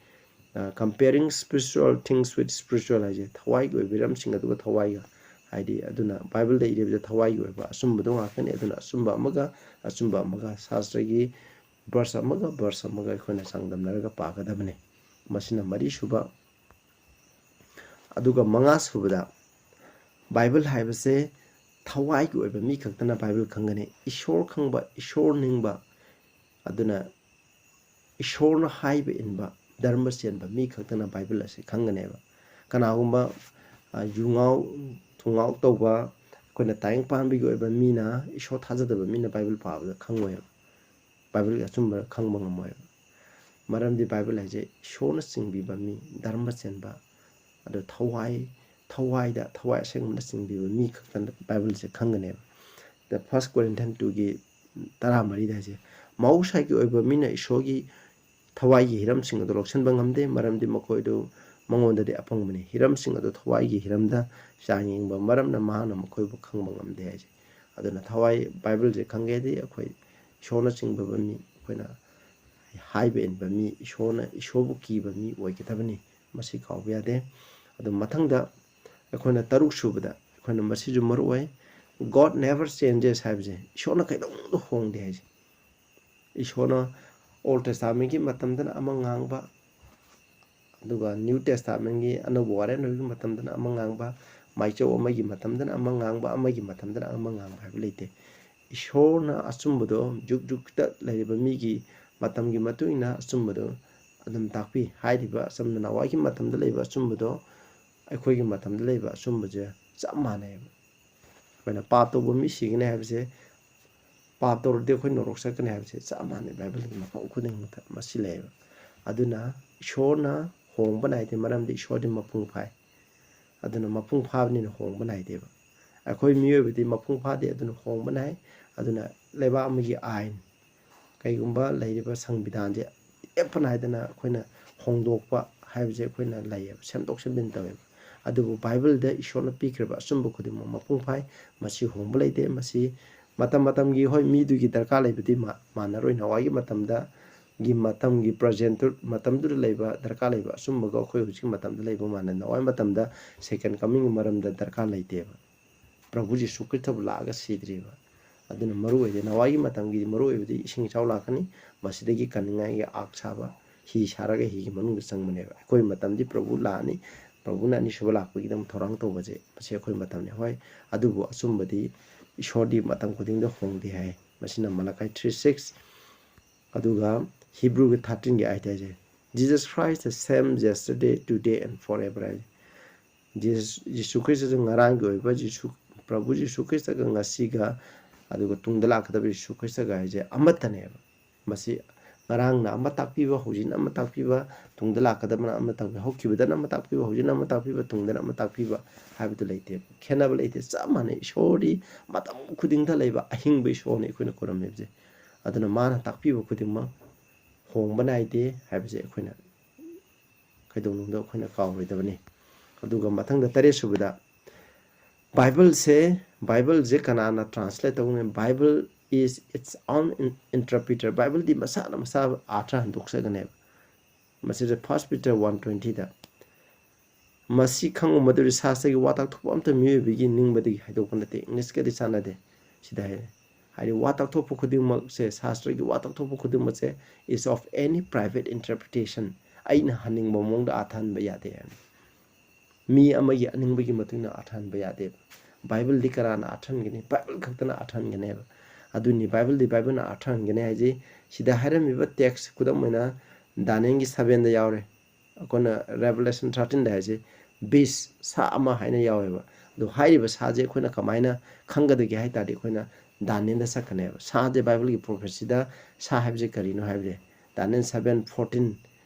ꯑ, comparing spiritual things with spiritual ꯍꯥꯏꯁꯦ, ꯊꯋꯥꯏꯒꯤ ꯑꯣꯏꯕ ꯍꯤꯔꯝꯁꯤꯡ ꯑꯗꯨꯒ ꯊꯋꯥꯏꯒ, ꯍꯥꯏꯗꯤ, ꯑꯗꯨꯅ ꯕꯥꯏꯕꯜꯗ ꯏꯔꯤꯕꯁꯦ ꯊꯋꯥꯏꯒꯤ ꯑꯣꯏꯕ ꯑꯆꯨꯝꯕꯗꯣ ꯉꯥꯛꯇꯅꯤ꯫ ꯑꯗꯨꯅ ꯑꯆꯨꯝꯕ ꯑꯃꯒ ꯑꯆꯨꯝꯕ ꯑꯃꯒ ꯁꯥꯁꯇ꯭ꯔꯒꯤ verse ꯑꯃꯒ verse ꯑꯃꯒ ꯑꯩꯈꯣꯏꯅ ꯆꯥꯡꯗꯝꯅꯔꯒ ꯄꯥꯒꯗꯕꯅꯤ꯫ ꯃꯁꯤꯅ ꯃꯔꯤꯁꯨꯕ꯫ ꯑꯗꯨꯒ ꯃꯉꯥꯁꯨꯕꯗ, ꯕꯥꯏꯕꯜ ꯍꯥꯏꯕꯁꯦ ꯊꯋꯥꯏꯒꯤ ꯑꯣꯏꯕ ꯃꯤ ꯈꯛꯇꯅ ꯕꯥꯏꯕꯜ ꯈꯪꯒꯅꯤ꯫ ꯏꯁꯣꯔ ꯈꯪꯕ, ꯏꯁꯣꯔ ꯅꯤꯡꯕ, ꯑꯗꯨꯅ ꯏꯁꯣꯔꯅ ꯍꯥꯏꯕ ꯏꯟꯕ, ꯙꯔꯃ ꯆꯦꯟꯕ ꯃꯤ ꯈꯛꯇꯅ ꯕꯥꯏꯕꯜ ꯑꯁꯤ ꯈꯪꯒꯅꯦꯕ꯫ ꯀꯅꯥꯒꯨꯝꯕ, ꯑ, ꯌꯨꯉꯥꯎ, ꯊꯨꯉꯥꯎ ꯇꯧꯕ, ꯑꯩꯈꯣꯏꯅ ꯇꯥꯏꯕꯪ ꯄꯥꯟꯕꯒꯤ ꯑꯣꯏꯕ ꯃꯤꯅ, ꯏꯁꯣꯔ ꯊꯥꯖꯗꯕ ꯃꯤꯅ ꯕꯥꯏꯕꯜ ꯄꯥꯕꯗ ꯈꯪꯉꯣꯏꯕ, ꯕꯥꯏꯕꯜꯒꯤ ꯑꯆꯨꯝꯕ ꯈꯪꯕ ꯉꯝꯃꯣꯏꯕ꯫ ꯃꯔꯝꯗꯤ ꯕꯥꯏꯕꯜ ꯍꯥꯏꯁꯦ ꯏꯁꯣꯔꯅ ꯆꯤꯡꯕꯤꯕ ꯃꯤ, ꯙꯔꯃ ꯆꯦꯟꯕ, ꯑꯗꯣ ꯊꯋꯥꯏ, ꯊꯋꯥꯏꯗ, ꯊꯋꯥꯏ ꯑꯁꯦꯡꯕꯅ ꯆꯤꯡꯕꯤꯕ ꯃꯤ ꯈꯛꯇꯅ ꯕꯥꯏꯕꯜꯁꯦ ꯈꯪꯒꯅꯦꯕ꯫ The First Corinthians two ꯒꯤ ꯇꯔꯥꯃꯔꯤꯗ ꯍꯥꯏꯁꯦ, ꯃꯍꯧꯁꯥꯒꯤ ꯑꯣꯏꯕ ꯃꯤꯅ ꯏꯁꯣꯔꯒꯤ ꯊꯋꯥꯏꯒꯤ ꯍꯤꯔꯝꯁꯤꯡ ꯑꯗꯨ ꯂꯧꯁꯤꯟꯕ ꯉꯝꯗꯦ, ꯃꯔꯝꯗꯤ ꯃꯈꯣꯏꯗꯨ ꯃꯉꯣꯟꯗꯗꯤ ꯑꯄꯪꯕꯅꯤ꯫ ꯍꯤꯔꯝꯁꯤꯡ ꯑꯗꯨ ꯊꯋꯥꯏꯒꯤ ꯍꯤꯔꯝꯗ ꯆꯥꯡ ꯌꯦꯡꯕ ꯃꯔꯝꯅ ꯃꯍꯥꯛꯅ ꯃꯈꯣꯏꯕꯨ ꯈꯪꯕ ꯉꯝꯗꯦ ꯍꯥꯏꯁꯦ꯫ ꯑꯗꯨꯅ ꯊꯋꯥꯏ ꯕꯥꯏꯕꯜꯁꯦ ꯈꯪꯒꯦꯗꯤ ꯑꯩꯈꯣꯏ ꯏꯁꯣꯔꯅ ꯆꯤꯡꯕ ꯃꯤ, ꯑꯩꯈꯣꯏꯅ ꯍꯥꯏꯕ ꯏꯟꯕ ꯃꯤ, ꯏꯁꯣꯔꯅ, ꯏꯁꯣꯔꯕꯨ ꯀꯤꯕ ꯃꯤ ꯑꯣꯏꯒꯗꯕꯅꯤ꯫ ꯃꯁꯤ ꯀꯥꯎꯕ ꯌꯥꯗꯦ꯫ ꯑꯗꯨ ꯃꯊꯪꯗ ꯑꯩꯈꯣꯏꯅ ꯇꯔꯨꯛ ꯁꯨꯕꯗ ꯑꯩꯈꯣꯏꯅ ꯃꯁꯤꯁꯨ ꯃꯔꯨ ꯑꯣꯏ, God never changes ꯍꯥꯏꯕꯁꯦ, ꯏꯁꯣꯔꯅ ꯀꯩꯗꯧꯅꯨꯡꯗ ꯍꯣꯡꯗꯦ ꯍꯥꯏꯁꯦ꯫ ꯏꯁꯣꯔꯅ Old Testament ꯀꯤ ꯃꯇꯝꯗꯅ ꯑꯃ ꯉꯥꯡꯕ, ꯑꯗꯨꯒ New Testament ꯀꯤ ꯑꯅꯧꯕ ꯋꯥꯔꯦꯟ ꯑꯣꯏꯕꯒꯤ ꯃꯇꯝꯗꯅ ꯑꯃ ꯉꯥꯡꯕ, ꯃꯥꯏꯆꯧ ꯑꯃꯒꯤ ꯃꯇꯝꯗꯅ ꯑꯃ ꯉꯥꯡꯕ, ꯑꯃꯒꯤ ꯃꯇꯝꯗꯅ ꯑꯃ ꯉꯥꯡꯕ ꯍꯥꯏꯕ ꯂꯩꯇꯦ꯫ ꯏꯁꯣꯔꯅ ꯑꯆꯨꯝꯕꯗꯣ ꯖꯨꯛ ꯖꯨꯛꯇ ꯂꯩꯔꯤꯕ ꯃꯤꯒꯤ ꯃꯇꯝꯒꯤ ꯃꯇꯨꯡ ꯏꯟꯅ ꯑꯆꯨꯝꯕꯗꯣ ꯑꯗꯨꯝ ꯇꯥꯛꯄꯤ꯫ ꯍꯥꯏꯔꯤꯕ ꯑꯆꯝ ꯅꯅꯥꯋꯥꯏꯒꯤ ꯃꯇꯝꯗ ꯂꯩꯕ ꯑꯆꯨꯝꯕꯗꯣ ꯑꯩꯈꯣꯏꯒꯤ ꯃꯇꯝꯗ ꯂꯩꯕ ꯑꯆꯨꯝꯕꯁꯦ ꯆꯞ ꯃꯥꯟꯅꯩꯕ꯫ ꯑꯩꯈꯣꯏꯅ ꯄꯥꯞ ꯇꯧꯕ ꯃꯤ ꯁꯤꯒꯅꯤ ꯍꯥꯏꯕꯁꯦ, ꯄꯥꯞ ꯇꯧꯔꯗꯤ ꯑꯩꯈꯣꯏ ꯅꯣꯔꯣꯛ ꯆꯠꯀꯅꯤ ꯍꯥꯏꯕꯁꯦ ꯆꯞ ꯃꯥꯟꯅꯩ꯫ ꯕꯥꯏꯕꯜꯒꯤ ꯃꯐꯝ ꯈꯨꯗꯤꯡꯃꯛꯇ ꯃꯁꯤ ꯂꯩꯌꯦꯕ꯫ ꯑꯗꯨꯅ ꯏꯁꯣꯔꯅ ꯍꯣꯡꯕ ꯅꯥꯏꯗꯦ, ꯃꯔꯝꯗꯤ ꯏꯁꯣꯔꯗꯤ ꯃꯄꯨꯡ ꯐꯥꯏ꯫ ꯑꯗꯨꯅ ꯃꯄꯨꯡ ꯐꯥꯕꯅꯤꯅ ꯍꯣꯡꯕ ꯅꯥꯏꯗꯦꯕ꯫ ꯑꯩꯈꯣꯏ ꯃꯤꯑꯣꯏꯕꯗꯤ ꯃꯄꯨꯡ ꯐꯥꯗꯦ, ꯑꯗꯨꯅ ꯍꯣꯡꯕ ꯅꯥꯏ꯫ ꯑꯗꯨꯅ ꯂꯩꯕꯥꯛ ꯑꯃꯒꯤ ꯑꯥꯏꯟ, ꯀꯩꯒꯨꯝꯕ ꯂꯩꯔꯤꯕ ꯁꯪꯕꯤꯙꯥꯟꯁꯦ ꯂꯦꯞꯄ ꯅꯥꯏꯗꯅ ꯑꯩꯈꯣꯏꯅ ꯍꯣꯡꯗꯣꯛꯄ ꯍꯥꯏꯕꯁꯦ ꯑꯩꯈꯣꯏꯅ ꯂꯩꯌꯦꯕ, ꯁꯦꯝꯗꯣꯛ ꯁꯦꯝꯖꯤꯟ ꯇꯧꯋꯦꯕ꯫ ꯑꯗꯨꯕꯨ ꯕꯥꯏꯕꯜꯗ ꯏꯁꯣꯔꯅ ꯄꯤꯈ꯭ꯔꯤꯕ ꯑꯆꯨꯝꯕ ꯈꯨꯗꯤꯡꯃꯛ ꯃꯄꯨꯡ ꯐꯥꯏ꯫ ꯃꯁꯤ ꯍꯣꯡꯕ ꯂꯩꯇꯦ꯫ ꯃꯁꯤ ꯃꯇꯝ ꯃꯇꯝꯒꯤ, ꯍꯣꯏ, ꯃꯤꯗꯨꯒꯤ ꯗꯔꯀꯥꯔ ꯂꯩꯕꯗꯤ ꯃꯥ-, ꯃꯥꯟꯅꯔꯣꯏ꯫ ꯅꯍꯥꯟꯋꯥꯏꯒꯤ ꯃꯇꯝꯗ ꯒꯤ ꯃꯇꯝꯒꯤ ꯄ꯭ꯔꯖꯦꯟꯇꯨ-, ꯃꯇꯝꯗꯨꯗ ꯂꯩꯕ ꯗꯔꯀꯥꯔ ꯂꯩꯕ ꯑꯆꯨꯝꯕꯒ ꯑꯩꯈꯣꯏ ꯍꯧꯖꯤꯛꯀꯤ ꯃꯇꯝꯗ ꯂꯩꯕ ꯃꯥꯟꯅ-, ꯅꯍꯥꯟꯋꯥꯏ ꯃꯇꯝꯗ ꯁꯦꯀꯦꯟ ꯀꯃꯤꯡꯒꯤ ꯃꯔꯝꯗ ꯗꯔꯀꯥꯔ ꯂꯩꯇꯦꯕ꯫ ꯄ꯭ꯔꯚꯨ ꯖꯤꯁꯨ ꯈ꯭ꯔꯤꯁꯇꯕꯨ ꯂꯥꯛꯑꯒ ꯁꯤꯗ꯭ꯔꯤꯕ꯫ ꯑꯗꯨꯅ ꯃꯔꯨ ꯑꯣꯏꯔꯤꯗꯤ ꯅꯍꯥꯟꯋꯥꯏꯒꯤ ꯃꯇꯝꯒꯤ ꯃꯔꯨ ꯑꯣꯏꯕꯗꯤ ꯏꯁꯤꯡ ꯏꯆꯥꯎ ꯂꯥꯛꯀꯅꯤ, ꯃꯁꯤꯗꯒꯤ ꯀꯟꯅꯤꯡꯉꯥꯏꯒꯤ ꯑꯥꯔꯛ ꯁꯥꯕ, ꯍꯤ ꯁꯥꯔꯒ ꯍꯤꯒꯤ ꯃꯅꯨꯡꯗ ꯆꯪꯕꯅꯦꯕ꯫ ꯑꯩꯈꯣꯏ ꯃꯇꯝꯗꯤ ꯄ꯭ꯔꯚꯨ ꯂꯥꯛꯑꯅꯤ, ꯄ꯭ꯔꯚꯨꯅ ꯑꯅꯤꯁꯨꯕ ꯂꯥꯛꯄꯒꯤꯗꯃꯛ ꯊꯧꯔꯥꯡ ꯇꯧꯕꯁꯦ, ꯃꯁꯤ ꯑꯩꯈꯣꯏ ꯃꯇꯝꯅꯤ꯫ ꯍꯣꯏ, ꯑꯗꯨꯕꯨ ꯑꯆꯨꯝꯕꯗꯤ ꯏꯁꯣꯔꯗꯤ ꯃꯇꯝ ꯈꯨꯗꯤꯡꯗ ꯍꯣꯡꯗꯦ ꯍꯥꯏ꯫ ꯃꯁꯤꯅ ꯃꯂꯥꯀꯥꯏ ꯊ꯭ꯔꯤ ꯁꯤꯛꯁ, ꯑꯗꯨꯒ ꯍꯤꯕ꯭ꯔꯨꯒꯤ ꯊꯥꯔꯇꯤꯟꯒꯤ ꯑꯥꯏꯠ ꯍꯥꯏꯁꯦ, "Jesus Christ the same yesterday, today and forever" ꯍꯥꯏꯁꯦ꯫ ꯖꯤꯁ-, ꯖꯤꯁꯨ ꯈ꯭ꯔꯤꯁꯇꯁꯨ ꯉꯔꯥꯡꯒꯤ ꯑꯣꯏꯕ ꯖꯤꯁꯨ, ꯄ꯭ꯔꯚꯨ ꯖꯤꯁꯨ ꯈ꯭ꯔꯤꯁꯇꯒ ꯉꯁꯤꯒ, ꯑꯗꯨꯒ ꯇꯨꯡꯗ ꯂꯥꯛꯀꯗꯕ ꯖꯤꯁꯨ ꯈ꯭ꯔꯤꯁꯇꯒ ꯍꯥꯏꯁꯦ ꯑꯃꯠꯇꯅꯦꯕ꯫ ꯃꯁꯤ ꯉꯔꯥꯡꯅ ꯑꯃ ꯇꯥꯛꯄꯤꯕ, ꯍꯧꯖꯤꯛꯅ ꯑꯃ ꯇꯥꯛꯄꯤꯕ, ꯇꯨꯡꯗ ꯂꯥꯛꯀꯗꯕꯅ ꯑꯃ ꯇꯥꯛꯄꯤꯕ, ꯍꯧꯈꯤꯕꯗꯅ ꯑꯃ ꯇꯥꯛꯄꯤꯕ, ꯍꯧꯖꯤꯛꯅ ꯑꯃ ꯇꯥꯛꯄꯤꯕ, ꯇꯨꯡꯗꯅ ꯑꯃ ꯇꯥꯛꯄꯤꯕ ꯍꯥꯏꯕꯗꯨ ꯂꯩꯇꯦꯕ꯫ ꯈꯦꯠꯅꯕ ꯂꯩꯇꯦ, ꯆꯞ ꯃꯥꯟꯅꯩ꯫ ꯏꯁꯣꯔꯗꯤ ꯃꯇꯝ ꯈꯨꯗꯤꯡꯗ ꯂꯩꯕ ꯑꯍꯤꯡꯕ ꯏꯁꯣꯔꯅꯤ ꯑꯩꯈꯣꯏꯅ ꯈꯨꯔꯨꯝꯃꯤꯕꯁꯦ꯫ ꯑꯗꯨꯅ ꯃꯥꯅ ꯇꯥꯛꯄꯤꯕ ꯈꯨꯗꯤꯡꯃꯛ ꯍꯣꯡꯕ ꯅꯥꯏꯗꯦ ꯍꯥꯏꯕꯁꯦ ꯑꯩꯈꯣꯏꯅ ꯀꯩꯗꯧꯅꯨꯡꯗ ꯑꯩꯈꯣꯏꯅ ꯀꯥꯎꯔꯣꯏꯗꯕꯅꯤ꯫ ꯑꯗꯨꯒ ꯃꯊꯪꯗ ꯇꯔꯦꯠ ꯁꯨꯕꯗ, ꯕꯥꯏꯕꯜꯁꯦ, ꯕꯥꯏꯕꯜꯁꯦ ꯀꯅꯥꯅ ꯇ꯭ꯔꯥꯟꯁꯂꯦꯠ ꯇꯧꯒꯅꯤ? "Bible is its own in-, interpreter"꯫ ꯕꯥꯏꯕꯜꯗꯤ ꯃꯁꯥꯅ ꯃꯁꯥ ꯑꯥꯔꯊ ꯍꯟꯗꯣꯛꯆꯒꯅꯦꯕ꯫ ꯃꯁꯤꯗ ꯐꯥꯔꯁ ꯄꯤꯇꯔ ꯋꯥꯟ ꯇ꯭ꯋꯦꯟꯇꯤꯗ, "ꯃꯁꯤ ꯈꯪꯕ ꯃꯗꯨꯗꯤ ꯁꯥꯁꯇ꯭ꯔꯒꯤ ꯋꯥ ꯇꯥꯛꯊꯣꯛꯄ ꯑꯝꯇ ꯃꯤꯑꯣꯏꯕꯒꯤ ꯅꯤꯡꯕꯗꯒꯤ ꯍꯥꯏꯗꯣꯛꯄ ꯅꯠꯇꯦ"꯫ ꯏꯪꯂꯤꯁꯀꯗꯤ ꯆꯥꯟꯅꯗꯦ꯫ ꯁꯤꯗ ꯍꯥꯏꯔꯦ꯫ ꯍꯥꯏꯗꯤ ꯋꯥ ꯇꯥꯛꯊꯣꯛꯄ ꯈꯨꯗꯤꯡꯃꯛꯁꯦ, ꯁꯥꯁꯇ꯭ꯔꯒꯤ ꯋꯥ ꯇꯥꯛꯊꯣꯛꯄ ꯈꯨꯗꯤꯡꯃꯛꯁꯦ "is of any private interpretation"꯫ ꯑꯩꯅ ꯍꯟꯅꯤꯡꯕ ꯃꯑꯣꯡꯗ ꯑꯥꯔꯊ ꯍꯟꯕ ꯌꯥꯗꯦ ꯍꯥꯏꯕꯅꯤ꯫ ꯃꯤ ꯑꯃꯒꯤ ꯑꯅꯤꯡꯕꯒꯤ ꯃꯇꯨꯡ ꯏꯟꯅ ꯑꯥꯔꯊ ꯍꯟꯕ ꯌꯥꯗꯦꯕ꯫ ꯕꯥꯏꯕꯜꯗꯤ ꯀꯅꯥꯅ ꯑꯥꯔꯊ ꯍꯟꯒꯅꯤ? ꯕꯥꯏꯕꯜ ꯈꯛꯇꯅ ꯑꯥꯔꯊ ꯍꯟꯒꯅꯦꯕ꯫ ꯑꯗꯨꯅꯤ, ꯕꯥꯏꯕꯜꯗꯤ ꯕꯥꯏꯕꯜꯅ ꯑꯥꯔꯊ ꯍꯟꯒꯅꯤ ꯍꯥꯏꯁꯤ꯫ ꯁꯤꯗ ꯍꯥꯏꯔꯝꯃꯤꯕ ꯇꯦꯛꯁ, ꯈꯨꯗꯝ ꯑꯣꯏꯅ, ꯗꯥꯅꯤꯌꯦꯜꯒꯤ ꯁꯚꯦꯟꯗ ꯌꯥꯎꯔꯦ꯫ ꯑꯩꯈꯣꯏꯅ ꯔꯦꯚꯦꯂꯦꯁꯟ ꯊꯥꯔꯇꯤꯟꯗ ꯍꯥꯏꯁꯦ ꯕꯤꯁ, ꯁꯥ ꯑꯃ ꯍꯥꯏꯅ ꯌꯥꯎꯋꯦꯕ꯫ ꯑꯗꯣ ꯍꯥꯏꯔꯤꯕ ꯁꯥꯁꯦ ꯑꯩꯈꯣꯏꯅ ꯀꯃꯥꯏꯅ ꯈꯪꯒꯗꯒꯦ ꯍꯥꯏ ꯇꯥꯔꯗꯤ, ꯑꯩꯈꯣꯏꯅ ꯗꯥꯅꯤꯌꯦꯜꯗ ꯆꯠꯀꯅꯦꯕ꯫ ꯁꯥꯁꯦ ꯕꯥꯏꯕꯜꯒꯤ ꯄ꯭ꯔꯣꯐꯦꯁꯤꯗ ꯁꯥ ꯍꯥꯏꯕꯁꯦ ꯀꯔꯤꯅꯣ ꯍꯥꯏꯕꯁꯦ, ꯗꯥꯅꯤꯌꯦꯜ ꯁꯚꯦꯟ ꯐꯣꯔꯇꯤꯟ,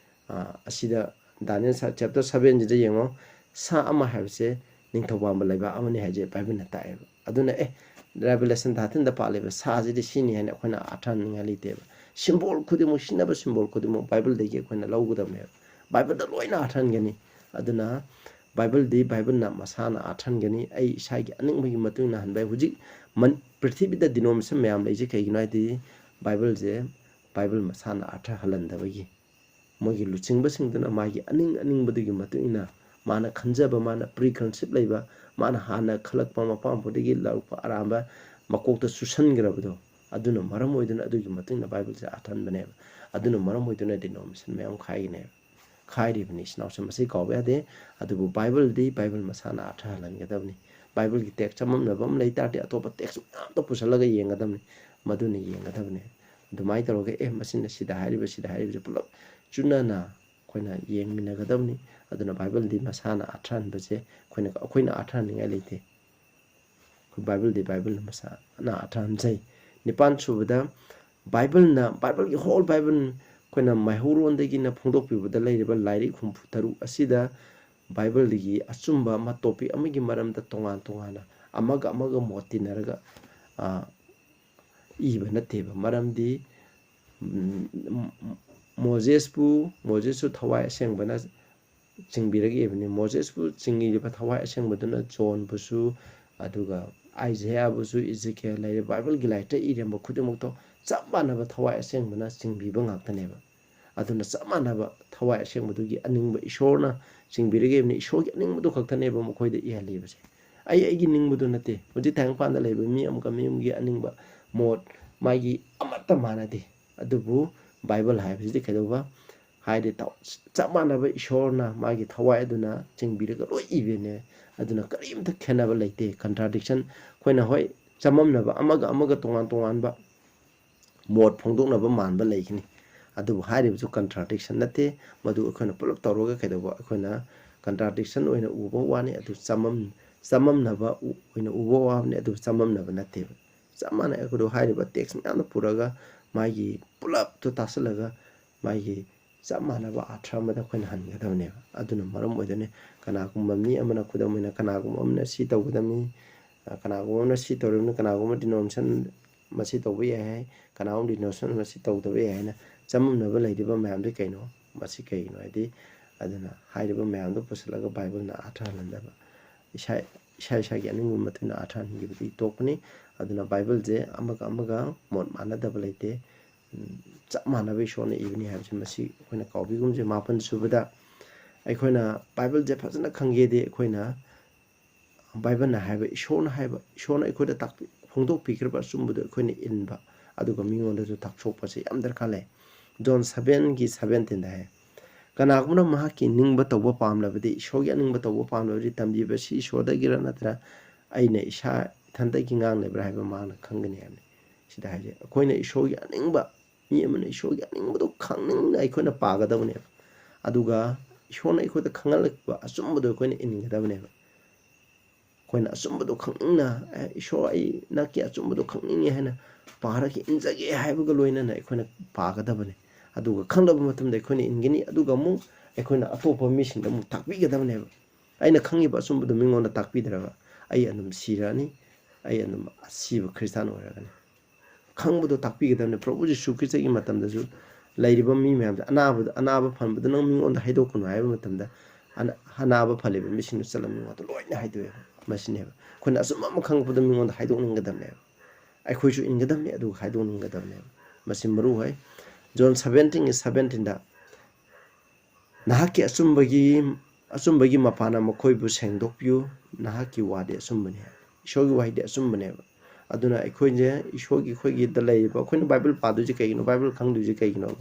ꯑ, ꯑꯁꯤꯗ, ꯗꯥꯅꯤꯌꯦꯜ ꯁ-, ꯆꯦꯞꯇꯔ ꯁꯚꯦꯟꯁꯤꯗ ꯌꯦꯡꯉꯣ, ꯁꯥ ꯑꯃ ꯍꯥꯏꯕꯁꯦ ꯅꯤꯡꯊꯧ ꯄꯥꯟꯕ ꯂꯩꯕꯥꯛ ꯑꯃꯅꯤ ꯍꯥꯏꯁꯦ ꯕꯥꯏꯕꯜꯅ ꯇꯥꯛꯑꯦꯕ꯫ ꯑꯗꯨꯅ ꯑꯦ, Revelation thirteen ꯗ ꯄꯥꯜꯂꯤꯕ ꯁꯥꯁꯤꯗꯤ ꯁꯤꯅꯤ ꯍꯥꯏꯅ ꯑꯩꯈꯣꯏꯅ ꯑꯥꯔꯊ ꯍꯟꯅꯤꯡꯉꯥꯏ ꯂꯩꯇꯦꯕ꯫ Symbol ꯈꯨꯗꯤꯡꯃꯛ, ꯁꯤꯖꯤꯟꯅꯕ symbol ꯈꯨꯗꯤꯡꯃꯛ ꯕꯥꯏꯕꯜꯗꯒꯤ ꯑꯩꯈꯣꯏꯅ ꯂꯧꯒꯗꯕꯅꯦꯕ꯫ ꯕꯥꯏꯕꯜꯗ ꯂꯣꯏꯅ ꯑꯥꯔꯊ ꯍꯟꯒꯅꯤ꯫ ꯑꯗꯨꯅ ꯕꯥꯏꯕꯜꯗꯤ ꯕꯥꯏꯕꯜꯅ ꯃꯁꯥꯅ ꯑꯥꯔꯊ ꯍꯟꯒꯅꯤ꯫ ꯑꯩ ꯏꯁꯥꯒꯤ ꯑꯅꯤꯡꯕꯒꯤ ꯃꯇꯨꯡ ꯏꯟꯅ ꯍꯟꯕ ꯌꯥꯏ꯫ ꯍꯧꯖꯤꯛ ꯃꯟ-, ꯄ꯭ꯔꯤꯊꯤꯕꯤꯗ denomination ꯃꯌꯥꯝ ꯂꯩꯁꯦ ꯀꯩꯒꯤꯅꯣ ꯍꯥꯏꯗꯤ ꯕꯥꯏꯕꯜꯁꯦ, ꯕꯥꯏꯕꯜ ꯃꯁꯥꯅ ꯑꯥꯔꯊ ꯍꯜꯍꯟꯗꯕꯒꯤ꯫ ꯃꯣꯏꯒꯤ ꯂꯨꯆꯤꯡꯕꯁꯤꯡꯗꯨꯅ ꯃꯥꯒꯤ ꯑꯅꯤꯡ ꯑꯅꯤꯡꯕꯗꯨꯒꯤ ꯃꯇꯨꯡ ꯏꯟꯅ, ꯃꯥꯅ ꯈꯟꯖꯕ, ꯃꯥꯅ preconceived ꯂꯩꯕ, ꯃꯥꯅ ꯍꯥꯟꯅ ꯈꯜꯂꯛꯄ ꯃꯄꯥ ꯃꯄꯨꯗꯒꯤ ꯂꯧꯔꯛꯄ ꯑꯔꯥꯟꯕ ꯃꯀꯣꯛꯇ ꯆꯨꯁꯟꯈ꯭ꯔꯕꯗꯣ, ꯑꯗꯨꯅ ꯃꯔꯝ ꯑꯣꯏꯗꯨꯅ ꯑꯗꯨꯒꯤ ꯃꯇꯨꯡ ꯏꯟꯅ ꯕꯥꯏꯕꯜꯁꯦ ꯑꯥꯔꯊ ꯍꯟꯕꯅꯦꯕ꯫ ꯑꯗꯨꯅ ꯃꯔꯝ ꯑꯣꯏꯗꯨꯅ denomination ꯃꯌꯥꯝ ꯈꯥꯏꯒꯅꯦꯕ꯫ ꯈꯥꯏꯔꯤꯕꯅꯤ ꯏꯆꯤꯟ ꯏꯅꯥꯎꯁꯦ, ꯃꯁꯤ ꯀꯥꯎꯕ ꯌꯥꯗꯦ꯫ ꯑꯗꯨꯕꯨ ꯕꯥꯏꯕꯜꯗꯤ ꯕꯥꯏꯕꯜ ꯃꯁꯥꯅ ꯑꯥꯔꯊ ꯍꯜꯍꯟꯒꯗꯕꯅꯤ꯫ ꯕꯥꯏꯕꯜꯒꯤ text ꯆꯃꯝꯅꯕ ꯑꯃ ꯂꯩ ꯇꯥꯔꯗꯤ ꯑꯇꯣꯞꯄ text ꯃꯌꯥꯝꯗꯣ ꯄꯨꯁꯜꯂꯒ ꯌꯦꯡꯒꯗꯕꯅꯤ, ꯃꯗꯨꯅ ꯌꯦꯡꯒꯗꯕꯅꯤ꯫ ꯑꯗꯨꯃꯥꯏꯅ ꯇꯧꯔꯒ ꯑꯦ, ꯃꯁꯤꯅ ꯁꯤꯗ ꯍꯥꯏꯔꯤꯕ, ꯁꯤꯗ ꯍꯥꯏꯔꯤꯕꯁꯦ ꯄꯨꯂꯞ ꯆꯨꯅꯅ ꯑꯩꯈꯣꯏꯅ ꯌꯦꯡꯃꯤꯟꯅꯒꯗꯕꯅꯤ꯫ ꯑꯗꯨꯅ ꯕꯥꯏꯕꯜꯗꯤ ꯃꯁꯥꯅ ꯑꯥꯔꯊ ꯍꯟꯕꯁꯦ ꯑꯩꯈꯣꯏꯅ, ꯑꯩꯈꯣꯏꯅ ꯑꯥꯔꯊ ꯍꯟꯅꯤꯡꯉꯥꯏ ꯂꯩꯇꯦ꯫ ꯑꯩꯈꯣꯏ ꯕꯥꯏꯕꯜꯗꯤ ꯕꯥꯏꯕꯜꯅ ꯃꯁꯥꯅ ꯑꯥꯔꯊ ꯍꯟꯖꯩ꯫ ꯅꯤꯄꯥꯟ ꯁꯨꯕꯗ ꯕꯥꯏꯕꯜꯅ, ꯕꯥꯏꯕꯜꯒꯤ whole ꯕꯥꯏꯕꯜ ꯑꯩꯈꯣꯏꯅ ꯃꯩꯍꯧꯔꯣꯟꯗꯒꯤꯅ ꯐꯣꯡꯗꯣꯛꯄꯤꯕꯗ ꯂꯩꯔꯤꯕ ꯂꯥꯏꯔꯤꯛ ꯍꯨꯝꯐꯨ ꯇꯔꯨꯛ ꯑꯁꯤꯗ ꯕꯥꯏꯕꯜꯒꯤ ꯑꯆꯨꯝꯕ ꯑꯃ, topic ꯑꯃꯒꯤ ꯃꯔꯝꯗ ꯇꯣꯉꯥꯟ ꯇꯣꯉꯥꯟꯅ ꯑꯃꯒ ꯑꯃꯒ ꯃꯣꯠ ꯇꯤꯟꯅꯔꯒ, ꯑ, ꯏꯕ ꯅꯠꯇꯦꯕ꯫ ꯃꯔꯝꯗꯤ, ꯎꯝ, ꯃꯣꯖꯦꯁꯄꯨ, ꯃꯣꯖꯦꯁꯁꯨ ꯊꯋꯥꯏ ꯑꯁꯦꯡꯕꯅ ꯆꯤꯡꯕꯤꯔꯛꯏꯕꯅꯤ꯫ ꯃꯣꯖꯦꯁꯄꯨ ꯆꯤꯡꯉꯤꯕ ꯊꯋꯥꯏ ꯑꯁꯦꯡꯕꯗꯨꯅ ꯖꯣꯟꯕꯨꯁꯨ, ꯑꯗꯨꯒ ꯑꯥꯏꯖꯌꯥꯕꯨꯁꯨ, ꯏꯖꯤꯀꯦꯜ ꯂꯩꯔꯦ, ꯕꯥꯏꯕꯜꯒꯤ ꯂꯥꯏꯔꯤꯛꯇ ꯏꯔꯝꯕ ꯈꯨꯗꯤꯡꯃꯛꯇꯣ ꯆꯞ ꯃꯥꯟꯅꯕ ꯊꯋꯥꯏ ꯑꯁꯦꯡꯕꯅ ꯆꯤꯡꯕꯤꯕ ꯉꯥꯛꯇꯅꯦꯕ꯫ ꯑꯗꯨꯅ ꯆꯞ ꯃꯥꯟꯅꯕ ꯊꯋꯥꯏ ꯑꯁꯦꯡꯕꯗꯨꯒꯤ ꯑꯅꯤꯡꯕ ꯏꯁꯣꯔꯅ ꯆꯤꯡꯕꯤꯔꯛꯏꯕꯅꯤ꯫ ꯏꯁꯣꯔꯒꯤ ꯑꯅꯤꯡꯕꯗꯨ ꯈꯛꯇꯅꯦꯕ ꯃꯈꯣꯏꯗ ꯏꯍꯜꯂꯤꯕꯁꯦ꯫ ꯑꯩ ꯑꯩꯒꯤ ꯅꯤꯡꯕꯗꯨ ꯅꯠꯇꯦ꯫ ꯍꯧꯖꯤꯛ ꯇꯥꯏꯕꯪꯄꯥꯟꯗ ꯂꯩꯕ ꯃꯤ ꯑꯃꯒ ꯃꯤ ꯑꯃꯒꯤ ꯑꯅꯤꯡꯕ ꯃꯣꯠ ꯃꯥꯒꯤ ꯑꯃꯠꯇ ꯃꯥꯟꯅꯗꯦ꯫ ꯑꯗꯨꯕꯨ ꯕꯥꯏꯕꯜ ꯍꯥꯏꯕꯁꯤꯗꯤ ꯀꯩꯗꯧꯕ ꯍꯥꯏꯗꯤ ꯇꯧ-, ꯆꯞ ꯃꯥꯟꯅꯕ ꯏꯁꯣꯔꯅ ꯃꯥꯒꯤ ꯊꯋꯥꯏ ꯑꯗꯨꯅ ꯆꯤꯡꯕꯤꯔꯒ ꯂꯣꯏ ꯏꯕꯅꯦ꯫ ꯑꯗꯨꯅ ꯀꯔꯤꯝꯇ ꯈꯦꯠꯅꯕ ꯂꯩꯇꯦ꯫ Contradiction, ꯑꯩꯈꯣꯏꯅ ꯍꯣꯏ ꯆꯃꯝꯅꯕ ꯑꯃꯒ ꯑꯃꯒ ꯇꯣꯉꯥꯟ ꯇꯣꯉꯥꯟꯕ ꯃꯣꯠ ꯐꯣꯡꯗꯣꯛꯅꯕ ꯃꯥꯟꯕ ꯂꯩꯒꯅꯤ, ꯑꯗꯨꯕꯨ ꯍꯥꯏꯔꯤꯕꯁꯨ contradiction ꯅꯠꯇꯦ꯫ ꯃꯗꯨ ꯑꯩꯈꯣꯏꯅ ꯄꯨꯂꯞ ꯇꯧꯔꯒ ꯀꯩꯗꯧꯕ, ꯑꯩꯈꯣꯏꯅ contradiction ꯑꯣꯏꯅ ꯎꯕ ꯋꯥꯅꯤ, ꯑꯗꯨ ꯆꯃꯝ-, ꯆꯃꯝꯅꯕ ꯎ-, ꯑꯣꯏꯅ ꯎꯕ ꯋꯥꯅꯤ, ꯑꯗꯨ ꯆꯃꯝꯅꯕ ꯅꯠꯇꯦꯕ꯫ ꯆꯞ ꯃꯥꯟꯅꯩ꯫ ꯑꯩꯈꯣꯏꯗꯣ ꯍꯥꯏꯔꯤꯕ text ꯃꯌꯥꯝꯗꯣ ꯄꯨꯔꯒ ꯃꯥꯒꯤ ꯄꯨꯂꯞꯇꯣ ꯇꯥꯁꯤꯜꯂꯒ ꯃꯥꯒꯤ ꯆꯞ ꯃꯥꯟꯅꯕ ꯑꯥꯔꯊ ꯑꯃꯗ ꯑꯩꯈꯣꯏꯅ ꯍꯟꯒꯗꯕꯅꯦꯕ꯫ ꯑꯗꯨꯅ ꯃꯔꯝ ꯑꯣꯏꯗꯣꯏꯅꯦ꯫ ꯀꯅꯥꯒꯨꯝꯕ ꯃꯤ ꯑꯃꯅ, ꯈꯨꯗꯝ ꯑꯣꯏꯅ, ꯀꯅꯥꯒꯨꯝꯕ ꯑꯃꯅ ꯁꯤ ꯇꯧꯒꯗꯕꯅꯤ, ꯑ, ꯀꯅꯥꯒꯨꯝꯕ ꯑꯃꯅ ꯁꯤ ꯇꯧꯔꯤꯕꯅꯤ, ꯀꯅꯥꯒꯨꯝꯕ denomination ꯃꯁꯤ ꯇꯧꯕ ꯌꯥꯏ ꯍꯥꯏ, ꯀꯅꯥꯒꯨꯝꯕ denomination ꯃꯁꯤ ꯇꯧꯗꯕ ꯌꯥꯏ ꯍꯥꯏꯅ ꯆꯃꯝꯅꯕ ꯂꯩꯔꯤꯕ ꯃꯌꯥꯝꯗꯤ ꯀꯩꯅꯣ? ꯃꯁꯤ ꯀꯩꯒꯤꯅꯣ ꯍꯥꯏꯗꯤ, ꯑꯗꯨꯅ ꯍꯥꯏꯔꯤꯕ ꯃꯌꯥꯝꯗꯣ ꯄꯨꯁꯤꯜꯂꯒ ꯕꯥꯏꯕꯜꯅ ꯑꯥꯔꯊ ꯍꯜꯍꯟꯗꯕ, ꯏꯁꯥ, ꯏꯁꯥ ꯏꯁꯥꯒꯤ ꯑꯅꯤꯡꯕ ꯃꯇꯨꯡ ꯏꯟꯅ ꯑꯥꯔꯊ ꯍꯟꯈꯤꯕꯗꯤ ꯇꯣꯛꯄꯅꯤ꯫ ꯑꯗꯨꯅ ꯕꯥꯏꯕꯜꯁꯦ ꯑꯃꯒ ꯑꯃꯒ ꯃꯣꯠ ꯃꯥꯟꯅꯗꯕ ꯂꯩꯇꯦ꯫ ꯎꯝ, ꯆꯞ ꯃꯥꯟꯅꯕ ꯏꯁꯣꯔꯅ ꯏꯕꯅꯤ ꯍꯥꯏꯕꯁꯤ ꯃꯁꯤ ꯑꯩꯈꯣꯏꯅ ꯀꯥꯎꯕꯤꯒꯨꯝꯁꯦ꯫ ꯃꯥꯄꯟ ꯁꯨꯕꯗ ꯑꯩꯈꯣꯏꯅ ꯕꯥꯏꯕꯜꯁꯦ ꯐꯖꯅ ꯈꯪꯒꯦꯗꯤ ꯑꯩꯈꯣꯏꯅ ꯕꯥꯏꯕꯜꯅ ꯍꯥꯏꯕ, ꯏꯁꯣꯔꯅ ꯍꯥꯏꯕ, ꯏꯁꯣꯔꯅ ꯑꯩꯈꯣꯏꯗ ꯇꯥꯛꯄꯤ-, ꯐꯣꯡꯗꯣꯛꯄꯤꯈ꯭ꯔꯕ ꯑꯆꯨꯝꯕꯗꯣ ꯑꯩꯈꯣꯏꯅ ꯏꯟꯕ, ꯑꯗꯨꯒ ꯃꯤꯉꯣꯟꯗꯁꯨ ꯇꯥꯛꯊꯣꯛꯄꯁꯦ ꯌꯥꯝ ꯗꯔꯀꯥꯔ ꯂꯩ꯫ ꯖꯣꯟ ꯁꯚꯦꯟꯒꯤ ꯁꯚꯦꯟꯇꯤꯟꯗ ꯍꯥꯏ, "ꯀꯅꯥꯒꯨꯝꯕꯅ ꯃꯍꯥꯛꯀꯤ ꯅꯤꯡꯕ ꯇꯧꯕ ꯄꯥꯝꯂꯕꯗꯤ, ꯏꯁꯣꯔꯒꯤ ꯑꯅꯤꯡꯕ ꯇꯧꯕ ꯄꯥꯝꯂꯕꯗꯤ, ꯇꯝꯕꯤꯕꯁꯤ ꯏꯁꯣꯔꯗꯒꯤꯔ ꯅꯠꯇ꯭ꯔꯒ ꯑꯩꯅ ꯏꯁꯥ ꯏꯊꯟꯇꯒꯤ ꯉꯥꯡꯂꯤꯕ꯭ꯔꯥ ꯍꯥꯏꯕ ꯃꯍꯥꯛꯅ ꯈꯪꯒꯅꯤ" ꯍꯥꯏꯕꯅꯤ꯫ ꯁꯤꯗ ꯍꯥꯏꯁꯦ, ꯑꯩꯈꯣꯏꯅ ꯏꯁꯣꯔꯒꯤ ꯑꯅꯤꯡꯕ, ꯃꯤ ꯑꯃꯅ ꯏꯁꯣꯔꯒꯤ ꯑꯅꯤꯡꯕꯗꯣ ꯈꯪꯅꯤꯡꯅ ꯑꯩꯈꯣꯏꯅ ꯄꯥꯒꯗꯕꯅꯦꯕ꯫ ꯑꯗꯨꯒ ꯏꯁꯣꯔꯅ ꯑꯩꯈꯣꯏꯗ ꯈꯪꯍꯜꯂꯛꯄ ꯑꯆꯨꯝꯕꯗꯣ ꯑꯩꯈꯣꯏꯅ ꯏꯟꯒꯗꯕꯅꯦꯕ꯫ ꯑꯩꯈꯣꯏꯅ ꯑꯆꯨꯝꯕꯗꯣ ꯈꯪꯅꯤꯡꯅ, "ꯑꯦ, ꯏꯁꯣꯔ, ꯑꯩ ꯅꯍꯥꯛꯀꯤ ꯑꯆꯨꯝꯕꯗꯣ ꯈꯪꯅꯤꯡꯉꯦ" ꯍꯥꯏꯅ ꯄꯥꯔꯒ ꯏꯟꯖꯒꯦ ꯍꯥꯏꯕꯒ ꯂꯣꯏꯅꯅ ꯑꯩꯈꯣꯏꯅ ꯄꯥꯒꯗꯕꯅꯤ꯫ ꯑꯗꯨꯒ ꯈꯪꯂꯕ ꯃꯇꯨꯡꯗ ꯑꯩꯈꯣꯏꯅ ꯏꯟꯒꯅꯤ, ꯑꯗꯨꯒ ꯑꯃꯨꯛ ꯑꯩꯈꯣꯏꯅ ꯑꯇꯣꯞꯄ ꯃꯤꯁꯤꯡꯗ ꯑꯃꯨꯛ ꯇꯥꯛꯄꯤꯒꯗꯕꯅꯦꯕ꯫ ꯑꯩꯅ ꯈꯪꯉꯤꯕ ꯑꯆꯨꯝꯕꯗꯣ ꯃꯤꯉꯣꯟꯗ ꯇꯥꯛꯄꯤꯗ꯭ꯔꯕ ꯑꯩ ꯑꯗꯨꯝ ꯁꯤꯔꯛꯑꯅꯤ, ꯑꯩ ꯑꯗꯨꯝ ꯑꯁꯤꯕ ꯈ꯭ꯔꯤꯁꯇꯥꯟ ꯑꯣꯏꯔꯛꯑꯅꯤ꯫ ꯈꯪꯕꯗꯣ ꯇꯥꯛꯄꯤꯒꯗꯕꯅꯤ꯫ ꯄ꯭ꯔꯚꯨ ꯖꯤꯁꯨ ꯈ꯭ꯔꯤꯁꯇꯒꯤ ꯃꯇꯝꯗꯁꯨ ꯂꯩꯔꯤꯕ ꯃꯤ ꯃꯌꯥꯝꯁꯦ, ꯑꯅꯥꯕꯗ, "ꯑꯅꯥꯕ ꯐꯍꯟꯕꯗꯨ ꯅꯪ ꯃꯤꯉꯣꯟꯗ ꯍꯥꯏꯗꯣꯛꯀꯅꯨ" ꯍꯥꯏꯕ ꯃꯇꯝꯗ, ꯑꯅ-, ꯑꯅꯥꯕ ꯐꯜꯂꯤꯕ ꯃꯤꯁꯤꯡꯗꯨ ꯆꯠꯂꯒ ꯃꯤꯉꯣꯟꯗ ꯂꯣꯏꯅ ꯍꯥꯏꯗꯣꯛꯑꯦꯕ꯫ ꯃꯁꯤꯅꯦꯕ ꯑꯩꯈꯣꯏꯅ ꯑꯆꯨꯝꯕ ꯑꯃ ꯈꯪꯉꯛꯄꯗ ꯃꯤꯉꯣꯟꯗ ꯍꯥꯏꯗꯣꯛꯅꯤꯡꯒꯗꯕꯅꯦꯕ꯫ ꯑꯩꯈꯣꯏꯁꯨ ꯏꯟꯒꯗꯕꯅꯤ, ꯑꯗꯨꯒ ꯍꯥꯏꯗꯣꯛꯅꯤꯡꯒꯗꯕꯅꯦꯕ꯫ ꯃꯁꯤ ꯃꯔꯨ ꯑꯣꯏ꯫ ꯖꯣꯟ ꯁꯚꯦꯟꯇꯤꯟꯒꯤ ꯁꯚꯦꯟꯇꯤꯟꯗ, "ꯅꯍꯥꯛꯀꯤ ꯑꯆꯨꯝꯕꯒꯤ, ꯑꯆꯨꯝꯕꯒꯤ ꯃꯄꯥꯟꯅ ꯃꯈꯣꯏꯕꯨ ꯁꯦꯡꯗꯣꯛꯄꯤꯌꯨ, ꯅꯍꯥꯛꯀꯤ ꯋꯥꯗꯤ ꯑꯆꯨꯝꯕꯅꯤ"꯫ ꯏꯁꯣꯔꯒꯤ ꯋꯥꯍꯩꯗꯤ ꯑꯆꯨꯝꯕꯅꯦꯕ꯫ ꯑꯗꯨꯅ ꯑꯩꯈꯣꯏꯁꯦ ꯏꯁꯣꯔꯒꯤ, ꯑꯩꯈꯣꯏꯒꯤꯗ ꯂꯩꯔꯤꯕ, ꯑꯩꯈꯣꯏꯅ ꯕꯥꯏꯕꯜ ꯄꯥꯗꯣꯏꯁꯦ ꯀꯩꯒꯤꯅꯣ? ꯕꯥꯏꯕꯜ ꯈꯪꯗꯣꯏꯁꯦ ꯀꯩꯒꯤꯅꯣ?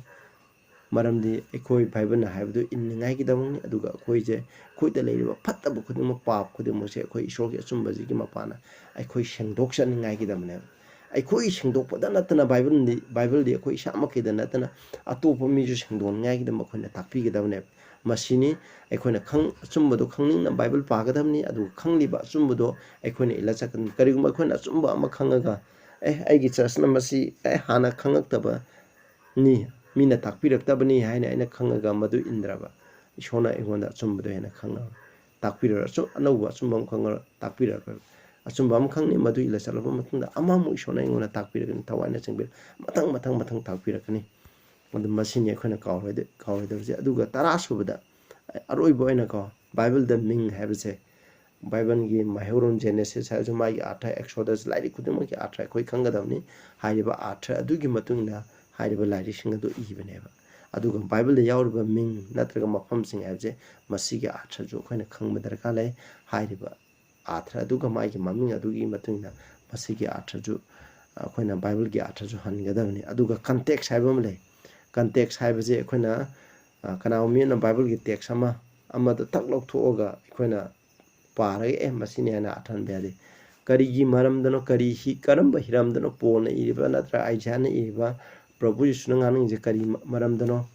ꯃꯔꯝꯗꯤ ꯑꯩꯈꯣꯏ ꯕꯥꯏꯕꯜꯅ ꯍꯥꯏꯕꯗꯨ ꯏꯟꯅꯤꯡꯉꯥꯏꯒꯤꯗꯃꯛꯅꯤ꯫ ꯑꯗꯨꯒ ꯑꯩꯈꯣꯏꯁꯦ, ꯑꯩꯈꯣꯏꯗ ꯂꯩꯔꯤꯕ ꯐꯠꯇꯕ ꯈꯨꯗꯤꯡꯃꯛ, ꯄꯥꯞ ꯈꯨꯗꯤꯡꯃꯛꯁꯦ ꯑꯩꯈꯣꯏ ꯏꯁꯣꯔꯒꯤ ꯑꯆꯨꯝꯕꯁꯤꯒꯤ ꯃꯄꯥꯟꯅ ꯑꯩꯈꯣꯏ ꯁꯦꯡꯗꯣꯛꯆꯅꯤꯡꯉꯥꯏꯒꯤꯗꯃꯛꯅꯦꯕ꯫ ꯑꯩꯈꯣꯏ ꯁꯦꯡꯗꯣꯛꯄꯗ ꯅꯠꯇꯅ ꯕꯥꯏꯕꯜꯗꯤ, ꯕꯥꯏꯕꯜꯗꯤ ꯑꯩꯈꯣꯏ ꯏꯁꯥꯃꯛꯀꯤꯗ ꯅꯠꯇꯅ ꯑꯇꯣꯞꯄ ꯃꯤꯁꯨ ꯁꯦꯡꯗꯣꯛꯅꯤꯡꯉꯥꯏꯒꯤꯗꯃꯛ ꯑꯩꯈꯣꯏꯅ ꯇꯥꯛꯄꯤꯒꯗꯕꯅꯦꯕ꯫ ꯃꯁꯤꯅꯤ ꯑꯩꯈꯣꯏꯅ ꯈꯪ-, ꯑꯆꯨꯝꯕꯗꯣ ꯈꯪꯅꯤꯡꯅ ꯕꯥꯏꯕꯜ ꯄꯥꯒꯗꯕꯅꯤ, ꯑꯗꯨꯒ ꯈꯪꯂꯤꯕ ꯑꯆꯨꯝꯕꯗꯣ ꯑꯩꯈꯣꯏꯅ ꯏꯜꯂ ꯆꯠꯀꯗꯕꯅꯤ꯫ ꯀꯔꯤꯒꯨꯝꯕ ꯑꯩꯈꯣꯏꯅ ꯑꯆꯨꯝꯕ ꯑꯃ ꯈꯪꯉꯒ, "ꯑꯦ, ꯑꯩꯒꯤ ꯆꯔꯆꯅ ꯃꯁꯤ, ꯑꯦ, ꯍꯥꯟꯅ ꯈꯪꯉꯛꯇꯕꯅꯤ, ꯃꯤꯅ ꯇꯥꯛꯄꯤꯔꯛꯇꯕꯅꯤ ꯍꯥꯏꯅ ꯑꯩꯅ ꯈꯪꯉꯒ ꯃꯗꯨ ꯏꯟꯗ꯭ꯔꯕ, ꯏꯁꯣꯔꯅ ꯑꯩꯉꯣꯟꯗ ꯑꯆꯨꯝꯕꯗꯣ ꯍꯦꯟꯅ ꯈꯪꯉꯔꯣꯏ, ꯇꯥꯛꯄꯤꯔꯔꯣꯏ꯫ ꯑꯆꯨꯝ-, ꯑꯅꯧꯕ ꯑꯆꯨꯝꯕ ꯑꯃ ꯈꯪꯉꯔꯣꯏ, ꯇꯥꯛꯄꯤꯔꯔꯣꯏ꯫ ꯑꯆꯨꯝꯕ ꯑꯃ ꯈꯪꯅꯤ, ꯃꯗꯨ ꯏꯜꯂ ꯆꯠꯂꯕ ꯃꯇꯨꯡꯗ ꯑꯃꯃꯨꯛ ꯏꯁꯣꯔꯅ ꯑꯩꯉꯣꯟꯗ ꯇꯥꯛꯄꯤꯔꯛꯀꯅꯤ, ꯊꯋꯥꯏꯅ ꯆꯤꯡꯕꯤꯔꯛ-, ꯃꯊꯪ, ꯃꯊꯪ, ꯃꯊꯪ ꯇꯥꯛꯄꯤꯔꯛꯀꯅꯤ꯫ ꯑꯗꯨ ꯃꯁꯤꯅꯤ ꯑꯩꯈꯣꯏꯅ ꯀꯥꯎꯔꯣꯏꯗ-, ꯀꯥꯎꯔꯣꯏꯗꯕꯁꯦ꯫ ꯑꯗꯨꯒ ꯇꯔꯥꯁꯨꯕꯗ, ꯑꯔꯣꯏꯕ ꯑꯣꯏꯅꯀꯣ, ꯕꯥꯏꯕꯜꯗ ꯃꯤꯡ ꯍꯥꯏꯕꯁꯦ, ꯕꯥꯏꯕꯜꯒꯤ ꯃꯩꯍꯧꯔꯣꯟ Genesis ꯍꯥꯏꯔꯁꯨ, ꯃꯥꯒꯤ ꯑꯥꯔꯊ, Exodus, ꯂꯥꯏꯔꯤꯛ ꯈꯨꯗꯤꯡꯃꯛꯀꯤ ꯑꯥꯔꯊ ꯑꯩꯈꯣꯏ ꯈꯪꯒꯗꯕꯅꯤ꯫ ꯍꯥꯏꯔꯤꯕ ꯑꯥꯔꯊ ꯑꯗꯨꯒꯤ ꯃꯇꯨꯡ ꯏꯟꯅ ꯍꯥꯏꯔꯤꯕ ꯂꯥꯏꯔꯤꯛꯁꯤꯡ ꯑꯗꯨ ꯏꯕꯅꯦꯕ꯫ ꯑꯗꯨꯒ ꯕꯥꯏꯕꯜꯗ ꯌꯥꯎꯔꯤꯕ ꯃꯤꯡ ꯅꯠꯇ꯭ꯔꯒ ꯃꯐꯝꯁꯤꯡ ꯍꯥꯏꯕꯁꯦ, ꯃꯁꯤꯒꯤ ꯑꯥꯔꯊꯁꯨ ꯑꯩꯈꯣꯏꯅ ꯈꯪꯕ ꯗꯔꯀꯥꯔ ꯂꯩ꯫ ꯍꯥꯏꯔꯤꯕ ꯑꯥꯔꯊ ꯑꯗꯨꯒ ꯃꯥꯒꯤ ꯃꯃꯤꯡ ꯑꯗꯨꯒꯤ ꯃꯇꯨꯡ ꯏꯟꯅ ꯃꯁꯤꯒꯤ ꯑꯥꯔꯊꯁꯨ, ꯑꯩꯈꯣꯏꯅ ꯕꯥꯏꯕꯜꯒꯤ ꯑꯥꯔꯊꯁꯨ ꯍꯟꯒꯗꯕꯅꯤ꯫ ꯑꯗꯨꯒ context ꯍꯥꯏꯕ ꯑꯃ ꯂꯩ꯫ Context ꯍꯥꯏꯕꯁꯦ ꯑꯩꯈꯣꯏꯅ, ꯑ, ꯀꯅꯥꯒꯨꯝꯕ ꯃꯤꯅ ꯕꯥꯏꯕꯜꯒꯤ text ꯑꯃ ꯑꯃꯗ ꯊꯛ ꯂꯧꯊꯣꯛꯑꯒ ꯑꯩꯈꯣꯏꯅ ꯄꯥꯔꯒ, "ꯑꯦ, ꯃꯁꯤꯅꯤ" ꯍꯥꯏꯅ ꯑꯥꯔꯊ ꯍꯟꯕ ꯌꯥꯗꯦ꯫ ꯀꯔꯤꯒꯤ ꯃꯔꯝꯗꯅꯣ, ꯀꯔꯤ ꯍꯤ-, ꯀꯔꯝꯕ ꯍꯤꯔꯝꯗꯅꯣ ꯄꯣꯜꯅ ꯏꯔꯤꯕ ꯅꯠꯇ꯭ꯔꯒ ꯑꯥꯏꯖꯥꯌꯥꯅ ꯏꯔꯤꯕ, ꯄ꯭ꯔꯚꯨ ꯌꯤꯁꯨꯅ ꯉꯥꯡꯅꯤꯡꯉꯤꯁꯦ ꯀꯔꯤ ꯃ-, ꯃꯔꯝꯗꯅꯣ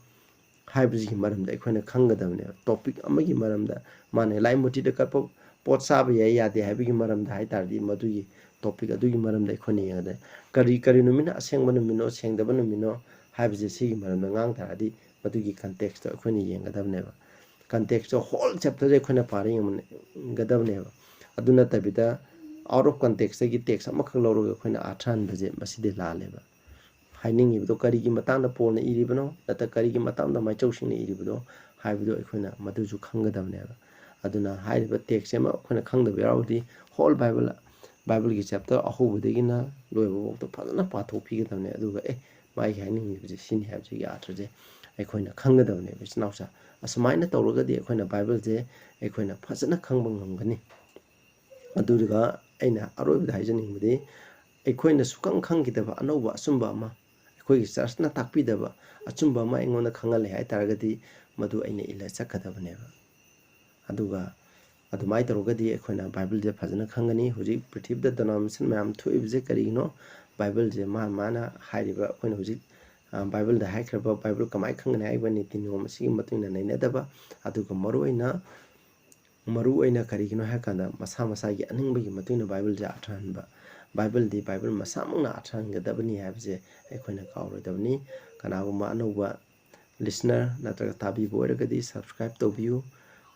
ꯍꯥꯏꯕꯁꯤꯒꯤ ꯃꯔꯝꯗ ꯑꯩꯈꯣꯏꯅ ꯈꯪꯒꯗꯕꯅꯦꯕ꯫ Topic ꯑꯃꯒꯤ ꯃꯔꯝꯗ, ꯃꯥꯅ ꯂꯥꯏ ꯃꯨꯔꯇꯤꯗ ꯀꯠꯄ ꯄꯣꯠ ꯆꯥꯕ ꯌꯥꯏ ꯌꯥꯗꯦ ꯍꯥꯏꯕꯒꯤ ꯃꯔꯝꯗ ꯍꯥꯏ ꯇꯥꯔꯗꯤ, ꯃꯗꯨꯒꯤ topic ꯑꯗꯨꯒꯤ ꯃꯔꯝꯗ ꯑꯩꯈꯣꯏꯅ ꯌꯦꯡꯒꯗꯕꯅꯦ꯫ ꯀꯔꯤ, ꯀꯔꯤ ꯅꯨꯃꯤꯠꯅ ꯑꯁꯦꯡꯕ ꯅꯨꯃꯤꯠꯅꯣ, ꯁꯦꯡꯗꯕ ꯅꯨꯃꯤꯠꯅꯣ ꯍꯥꯏꯕꯁꯦ ꯁꯤꯒꯤ ꯃꯔꯝꯗ ꯉꯥꯡ ꯇꯥꯔꯗꯤ, ꯃꯗꯨꯒꯤ context ꯇꯣ ꯑꯩꯈꯣꯏꯅ ꯌꯦꯡꯒꯗꯕꯅꯦꯕ꯫ Context ꯇꯣ, whole chapter ꯁꯦ ꯑꯩꯈꯣꯏꯅ ꯄꯥꯔ ꯌꯦꯡꯒꯗꯕꯅꯦꯕ꯫ ꯑꯗꯨ ꯅꯠꯇꯕꯤꯗ, out of context ꯇꯒꯤ text ꯑꯃꯈꯛ ꯂꯧꯔꯒ ꯑꯩꯈꯣꯏꯅ ꯑꯥꯔꯊ ꯍꯟꯕꯁꯦ, ꯃꯁꯤꯗꯤ ꯂꯥꯜꯂꯦꯕ꯫ ꯍꯥꯏꯅꯤꯡꯉꯤꯕꯗꯣ, ꯀꯔꯤꯒꯤ ꯃꯇꯥꯡꯗ ꯄꯣꯜꯅ ꯏꯔꯤꯕꯅꯣ, ꯅꯠꯇ꯭ꯔꯒ ꯀꯔꯤꯒꯤ ꯃꯇꯥꯡꯗ ꯃꯥꯏꯆꯧꯁꯤꯡꯅ ꯏꯔꯤꯕꯅꯣ ꯍꯥꯏꯕꯗꯨ ꯑꯩꯈꯣꯏꯅ ꯃꯗꯨꯁꯨ ꯈꯪꯒꯗꯕꯅꯦꯕ꯫ ꯑꯗꯨꯅ ꯍꯥꯏꯔꯤꯕ text ꯁꯦ ꯑꯃ ꯑꯩꯈꯣꯏꯅ ꯈꯪꯗꯕ ꯌꯥꯎꯔꯒꯗꯤ, whole Bible, ꯕꯥꯏꯕꯜꯒꯤ chapter ꯑꯍꯧꯕꯗꯒꯤꯅ ꯂꯣꯏꯕ ꯐꯥꯎꯗ ꯐꯖꯅ ꯄꯥꯊꯣꯛꯄꯤꯒꯗꯕꯅꯦ꯫ ꯑꯗꯨꯒ, "ꯑꯦ, ꯃꯥꯒꯤ ꯍꯥꯏꯅꯤꯡꯉꯤꯕꯁꯦ ꯁꯤꯅꯤ" ꯍꯥꯏꯕꯁꯤꯒꯤ ꯑꯥꯔꯊꯁꯦ ꯑꯩꯈꯣꯏꯅ ꯈꯪꯒꯗꯕꯅꯦꯕ, ꯏꯆꯤꯟ ꯏꯅꯥꯎꯁꯦ꯫ ꯑꯁꯨꯃꯥꯏꯅ ꯇꯧꯔꯒꯗꯤ ꯑꯩꯈꯣꯏꯅ ꯕꯥꯏꯕꯜꯁꯦ ꯑꯩꯈꯣꯏꯅ ꯐꯖꯅ ꯈꯪꯕ ꯉꯝꯒꯅꯤ꯫ ꯑꯗꯨꯒ ꯑꯩꯅ ꯑꯔꯣꯏꯕꯗ ꯍꯥꯏꯖꯅꯤꯡꯕꯗꯤ, ꯑꯩꯈꯣꯏꯅ ꯁꯨꯛꯈꯪ ꯈꯪꯈꯤꯗꯕ ꯑꯅꯧꯕ ꯑꯆꯨꯝꯕ ꯑꯃ, ꯑꯩꯈꯣꯏꯒꯤ church ꯅ ꯇꯥꯛꯄꯤꯗꯕ ꯑꯆꯨꯝꯕ ꯑꯃ ꯑꯩꯉꯣꯟꯗ ꯈꯪꯍꯜꯂꯦ ꯍꯥꯏ ꯇꯥꯔꯒꯗꯤ, ꯃꯗꯨ ꯑꯩꯅ ꯏꯜꯂ ꯆꯠꯀꯗꯕꯅꯦꯕ꯫ ꯑꯗꯨꯒ ꯑꯗꯨꯃꯥꯏꯅ ꯇꯧꯔꯒꯗꯤ ꯑꯩꯈꯣꯏꯅ ꯕꯥꯏꯕꯜꯁꯦ ꯐꯖꯅ ꯈꯪꯒꯅꯤ꯫ ꯍꯧꯖꯤꯛ ꯄ꯭ꯔꯤꯊꯤꯕꯤꯗ denomination ꯃꯌꯥꯝ ꯊꯣꯛꯏꯕꯁꯦ ꯀꯔꯤꯒꯤꯅꯣ? ꯕꯥꯏꯕꯜꯁꯦ ꯃꯥ ꯃꯥꯅ ꯍꯥꯏꯔꯤꯕ, ꯑꯩꯈꯣꯏꯅ ꯍꯧꯖꯤꯛ, ꯑ, ꯕꯥꯏꯕꯜꯗ ꯍꯥꯏꯈ꯭ꯔꯕ, ꯕꯥꯏꯕꯜ ꯀꯃꯥꯏꯅ ꯈꯪꯒꯅꯤ ꯍꯥꯏꯕ ꯅꯤꯇꯤ ꯅꯤꯌꯣꯝ ꯑꯁꯤꯒꯤ ꯃꯇꯨꯡ ꯏꯟꯅ ꯅꯩꯅꯗꯕ, ꯑꯗꯨꯒ ꯃꯔꯨꯑꯣꯏꯅ ꯃꯔꯨ ꯑꯣꯏꯅ ꯀꯔꯤꯒꯤꯅꯣ ꯍꯥꯏꯔꯀꯥꯟꯗ, ꯃꯁꯥ ꯃꯁꯥꯒꯤ ꯑꯅꯤꯡꯕꯒꯤ ꯃꯇꯨꯡ ꯏꯟꯅ ꯕꯥꯏꯕꯜꯁꯦ ꯑꯥꯔꯊ ꯍꯟꯕ꯫ ꯕꯥꯏꯕꯜꯗꯤ ꯕꯥꯏꯕꯜ ꯃꯁꯥꯃꯛꯅ ꯑꯥꯔꯊ ꯍꯟꯒꯗꯕꯅꯤ ꯍꯥꯏꯕꯁꯦ ꯑꯩꯈꯣꯏꯅ ꯀꯥꯎꯔꯣꯏꯗꯕꯅꯤ꯫ ꯀꯅꯥꯒꯨꯝꯕ ꯑꯅꯧꯕ listener ꯅꯠꯇ꯭ꯔꯒ ꯇꯥꯕꯤꯕ ꯑꯣꯏꯔꯒꯗꯤ subscribe ꯇꯧꯕꯤꯌꯨ꯫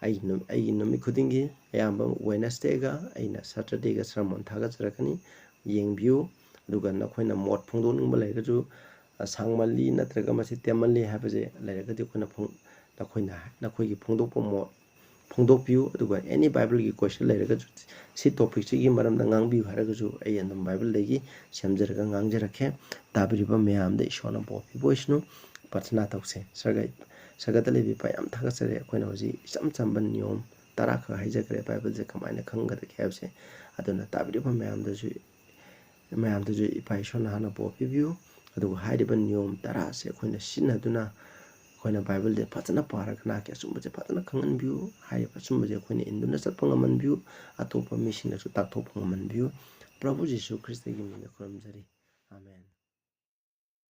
ꯑꯩ ꯅꯨ-, ꯑꯩꯒꯤ ꯅꯨꯃꯤꯠ ꯈꯨꯗꯤꯡꯒꯤ ꯑꯌꯥꯝꯕ Wednesdayꯒ ꯑꯩꯅ Saturdayꯒ sermon ꯊꯥꯒꯠꯆꯔꯛꯀꯅꯤ, ꯌꯦꯡꯕꯤꯌꯨ꯫ ꯑꯗꯨꯒ ꯅꯈꯣꯏꯅ ꯃꯣꯠ ꯐꯣꯡꯗꯣꯛꯅꯤꯡꯕ ꯂꯩꯔꯒꯁꯨ, ꯑ, ꯁꯥꯡꯃꯜꯂꯤ ꯅꯠꯇ꯭ꯔꯒ ꯃꯁꯤ ꯇꯦꯟꯃꯜꯂꯤ ꯍꯥꯏꯕꯁꯦ ꯂꯩꯔꯒꯗꯤ ꯑꯩꯈꯣꯏꯅ ꯐꯣꯡ-, ꯅꯈꯣꯏꯅ, ꯅꯈꯣꯏꯒꯤ ꯐꯣꯡꯗꯣꯛꯄ ꯃꯣꯠ ꯐꯣꯡꯗꯣꯛꯄꯤꯌꯨ꯫ ꯑꯗꯨꯒ any Bibleꯒꯤ question ꯂꯩꯔꯒꯁꯨ, ꯁꯤ topicꯁꯤꯒꯤ ꯃꯔꯝꯗ ꯉꯥꯡꯕꯤꯌꯨ ꯍꯥꯏꯔꯒꯁꯨ ꯑꯩ ꯑꯗꯨꯝ Bibleꯗꯒꯤ ꯁꯦꯝꯖꯔꯒ ꯉꯥꯡꯖꯔꯛꯀꯦ꯫ ꯇꯥꯕꯤꯔꯤꯕ ꯃꯌꯥꯝꯗ ꯏꯁꯣꯔꯅ ꯕꯣꯔ ꯄꯤꯕ ꯑꯣꯏꯁꯅꯨ꯫ ꯄ꯭ꯔꯊꯅꯥ ꯇꯧꯁꯦ꯫ ꯁꯔꯒ-, ꯁꯔꯒꯗ ꯂꯩꯕ ꯏꯄꯥ, ꯌꯥꯝ ꯊꯥꯒꯠꯆꯔꯤ꯫ ꯑꯩꯈꯣꯏꯅ ꯍꯧꯖꯤꯛ ꯏꯆꯝ ꯆꯝꯕ ꯅꯤꯌꯣꯝ ꯇꯔꯥꯈꯛ ꯍꯥꯏꯖꯈ꯭ꯔꯦ, Bibleꯁꯦ ꯀꯃꯥꯏꯅ ꯈꯪꯒꯗꯒꯦ ꯍꯥꯏꯕꯁꯦ꯫ ꯑꯗꯨꯅ ꯇꯥꯕꯤꯔꯤꯕ ꯃꯌꯥꯝꯗꯁꯨ, ꯃꯌꯥꯝꯗꯁꯨ ꯏꯄꯥ ꯏꯁꯣꯔꯅ ꯍꯥꯟꯅ ꯕꯣꯔ ꯄꯤꯕꯤꯌꯨ꯫ ꯑꯗꯨꯒ ꯍꯥꯏꯔꯤꯕ ꯅꯤꯌꯣꯝ ꯇꯔꯥꯁꯦ ꯑꯩꯈꯣꯏꯅ ꯁꯤꯖꯤꯟꯅꯗꯨꯅ ꯑꯩꯈꯣꯏꯅ Bibleꯁꯦ ꯐꯖꯅ ꯄꯥꯔꯒ ꯅꯍꯥꯛꯀꯤ ꯑꯆꯨꯝꯕꯁꯦ ꯐꯖꯅ ꯈꯪꯍꯟꯕꯤꯌꯨ꯫ ꯍꯥꯏꯔꯤꯕ ꯑꯆꯨꯝꯕꯁꯦ ꯑꯩꯈꯣꯏꯅ ꯏꯟꯗꯨꯅ ꯆꯠꯄ ꯉꯝꯍꯟꯕꯤꯌꯨ꯫ ꯑꯇꯣꯞꯄ ꯃꯤꯁꯤꯡꯗꯁꯨ ꯇꯥꯛꯊꯣꯛꯄ ꯉꯝꯍꯟꯕꯤꯌꯨ꯫ ꯄ꯭ꯔꯚꯨ ꯖꯤꯁꯨ ꯈ꯭ꯔꯤꯁꯇꯒꯤ ꯃꯤꯡꯗ ꯈꯨꯔꯨꯝꯖꯔꯤ꯫ ꯑꯥꯃꯦꯟ꯫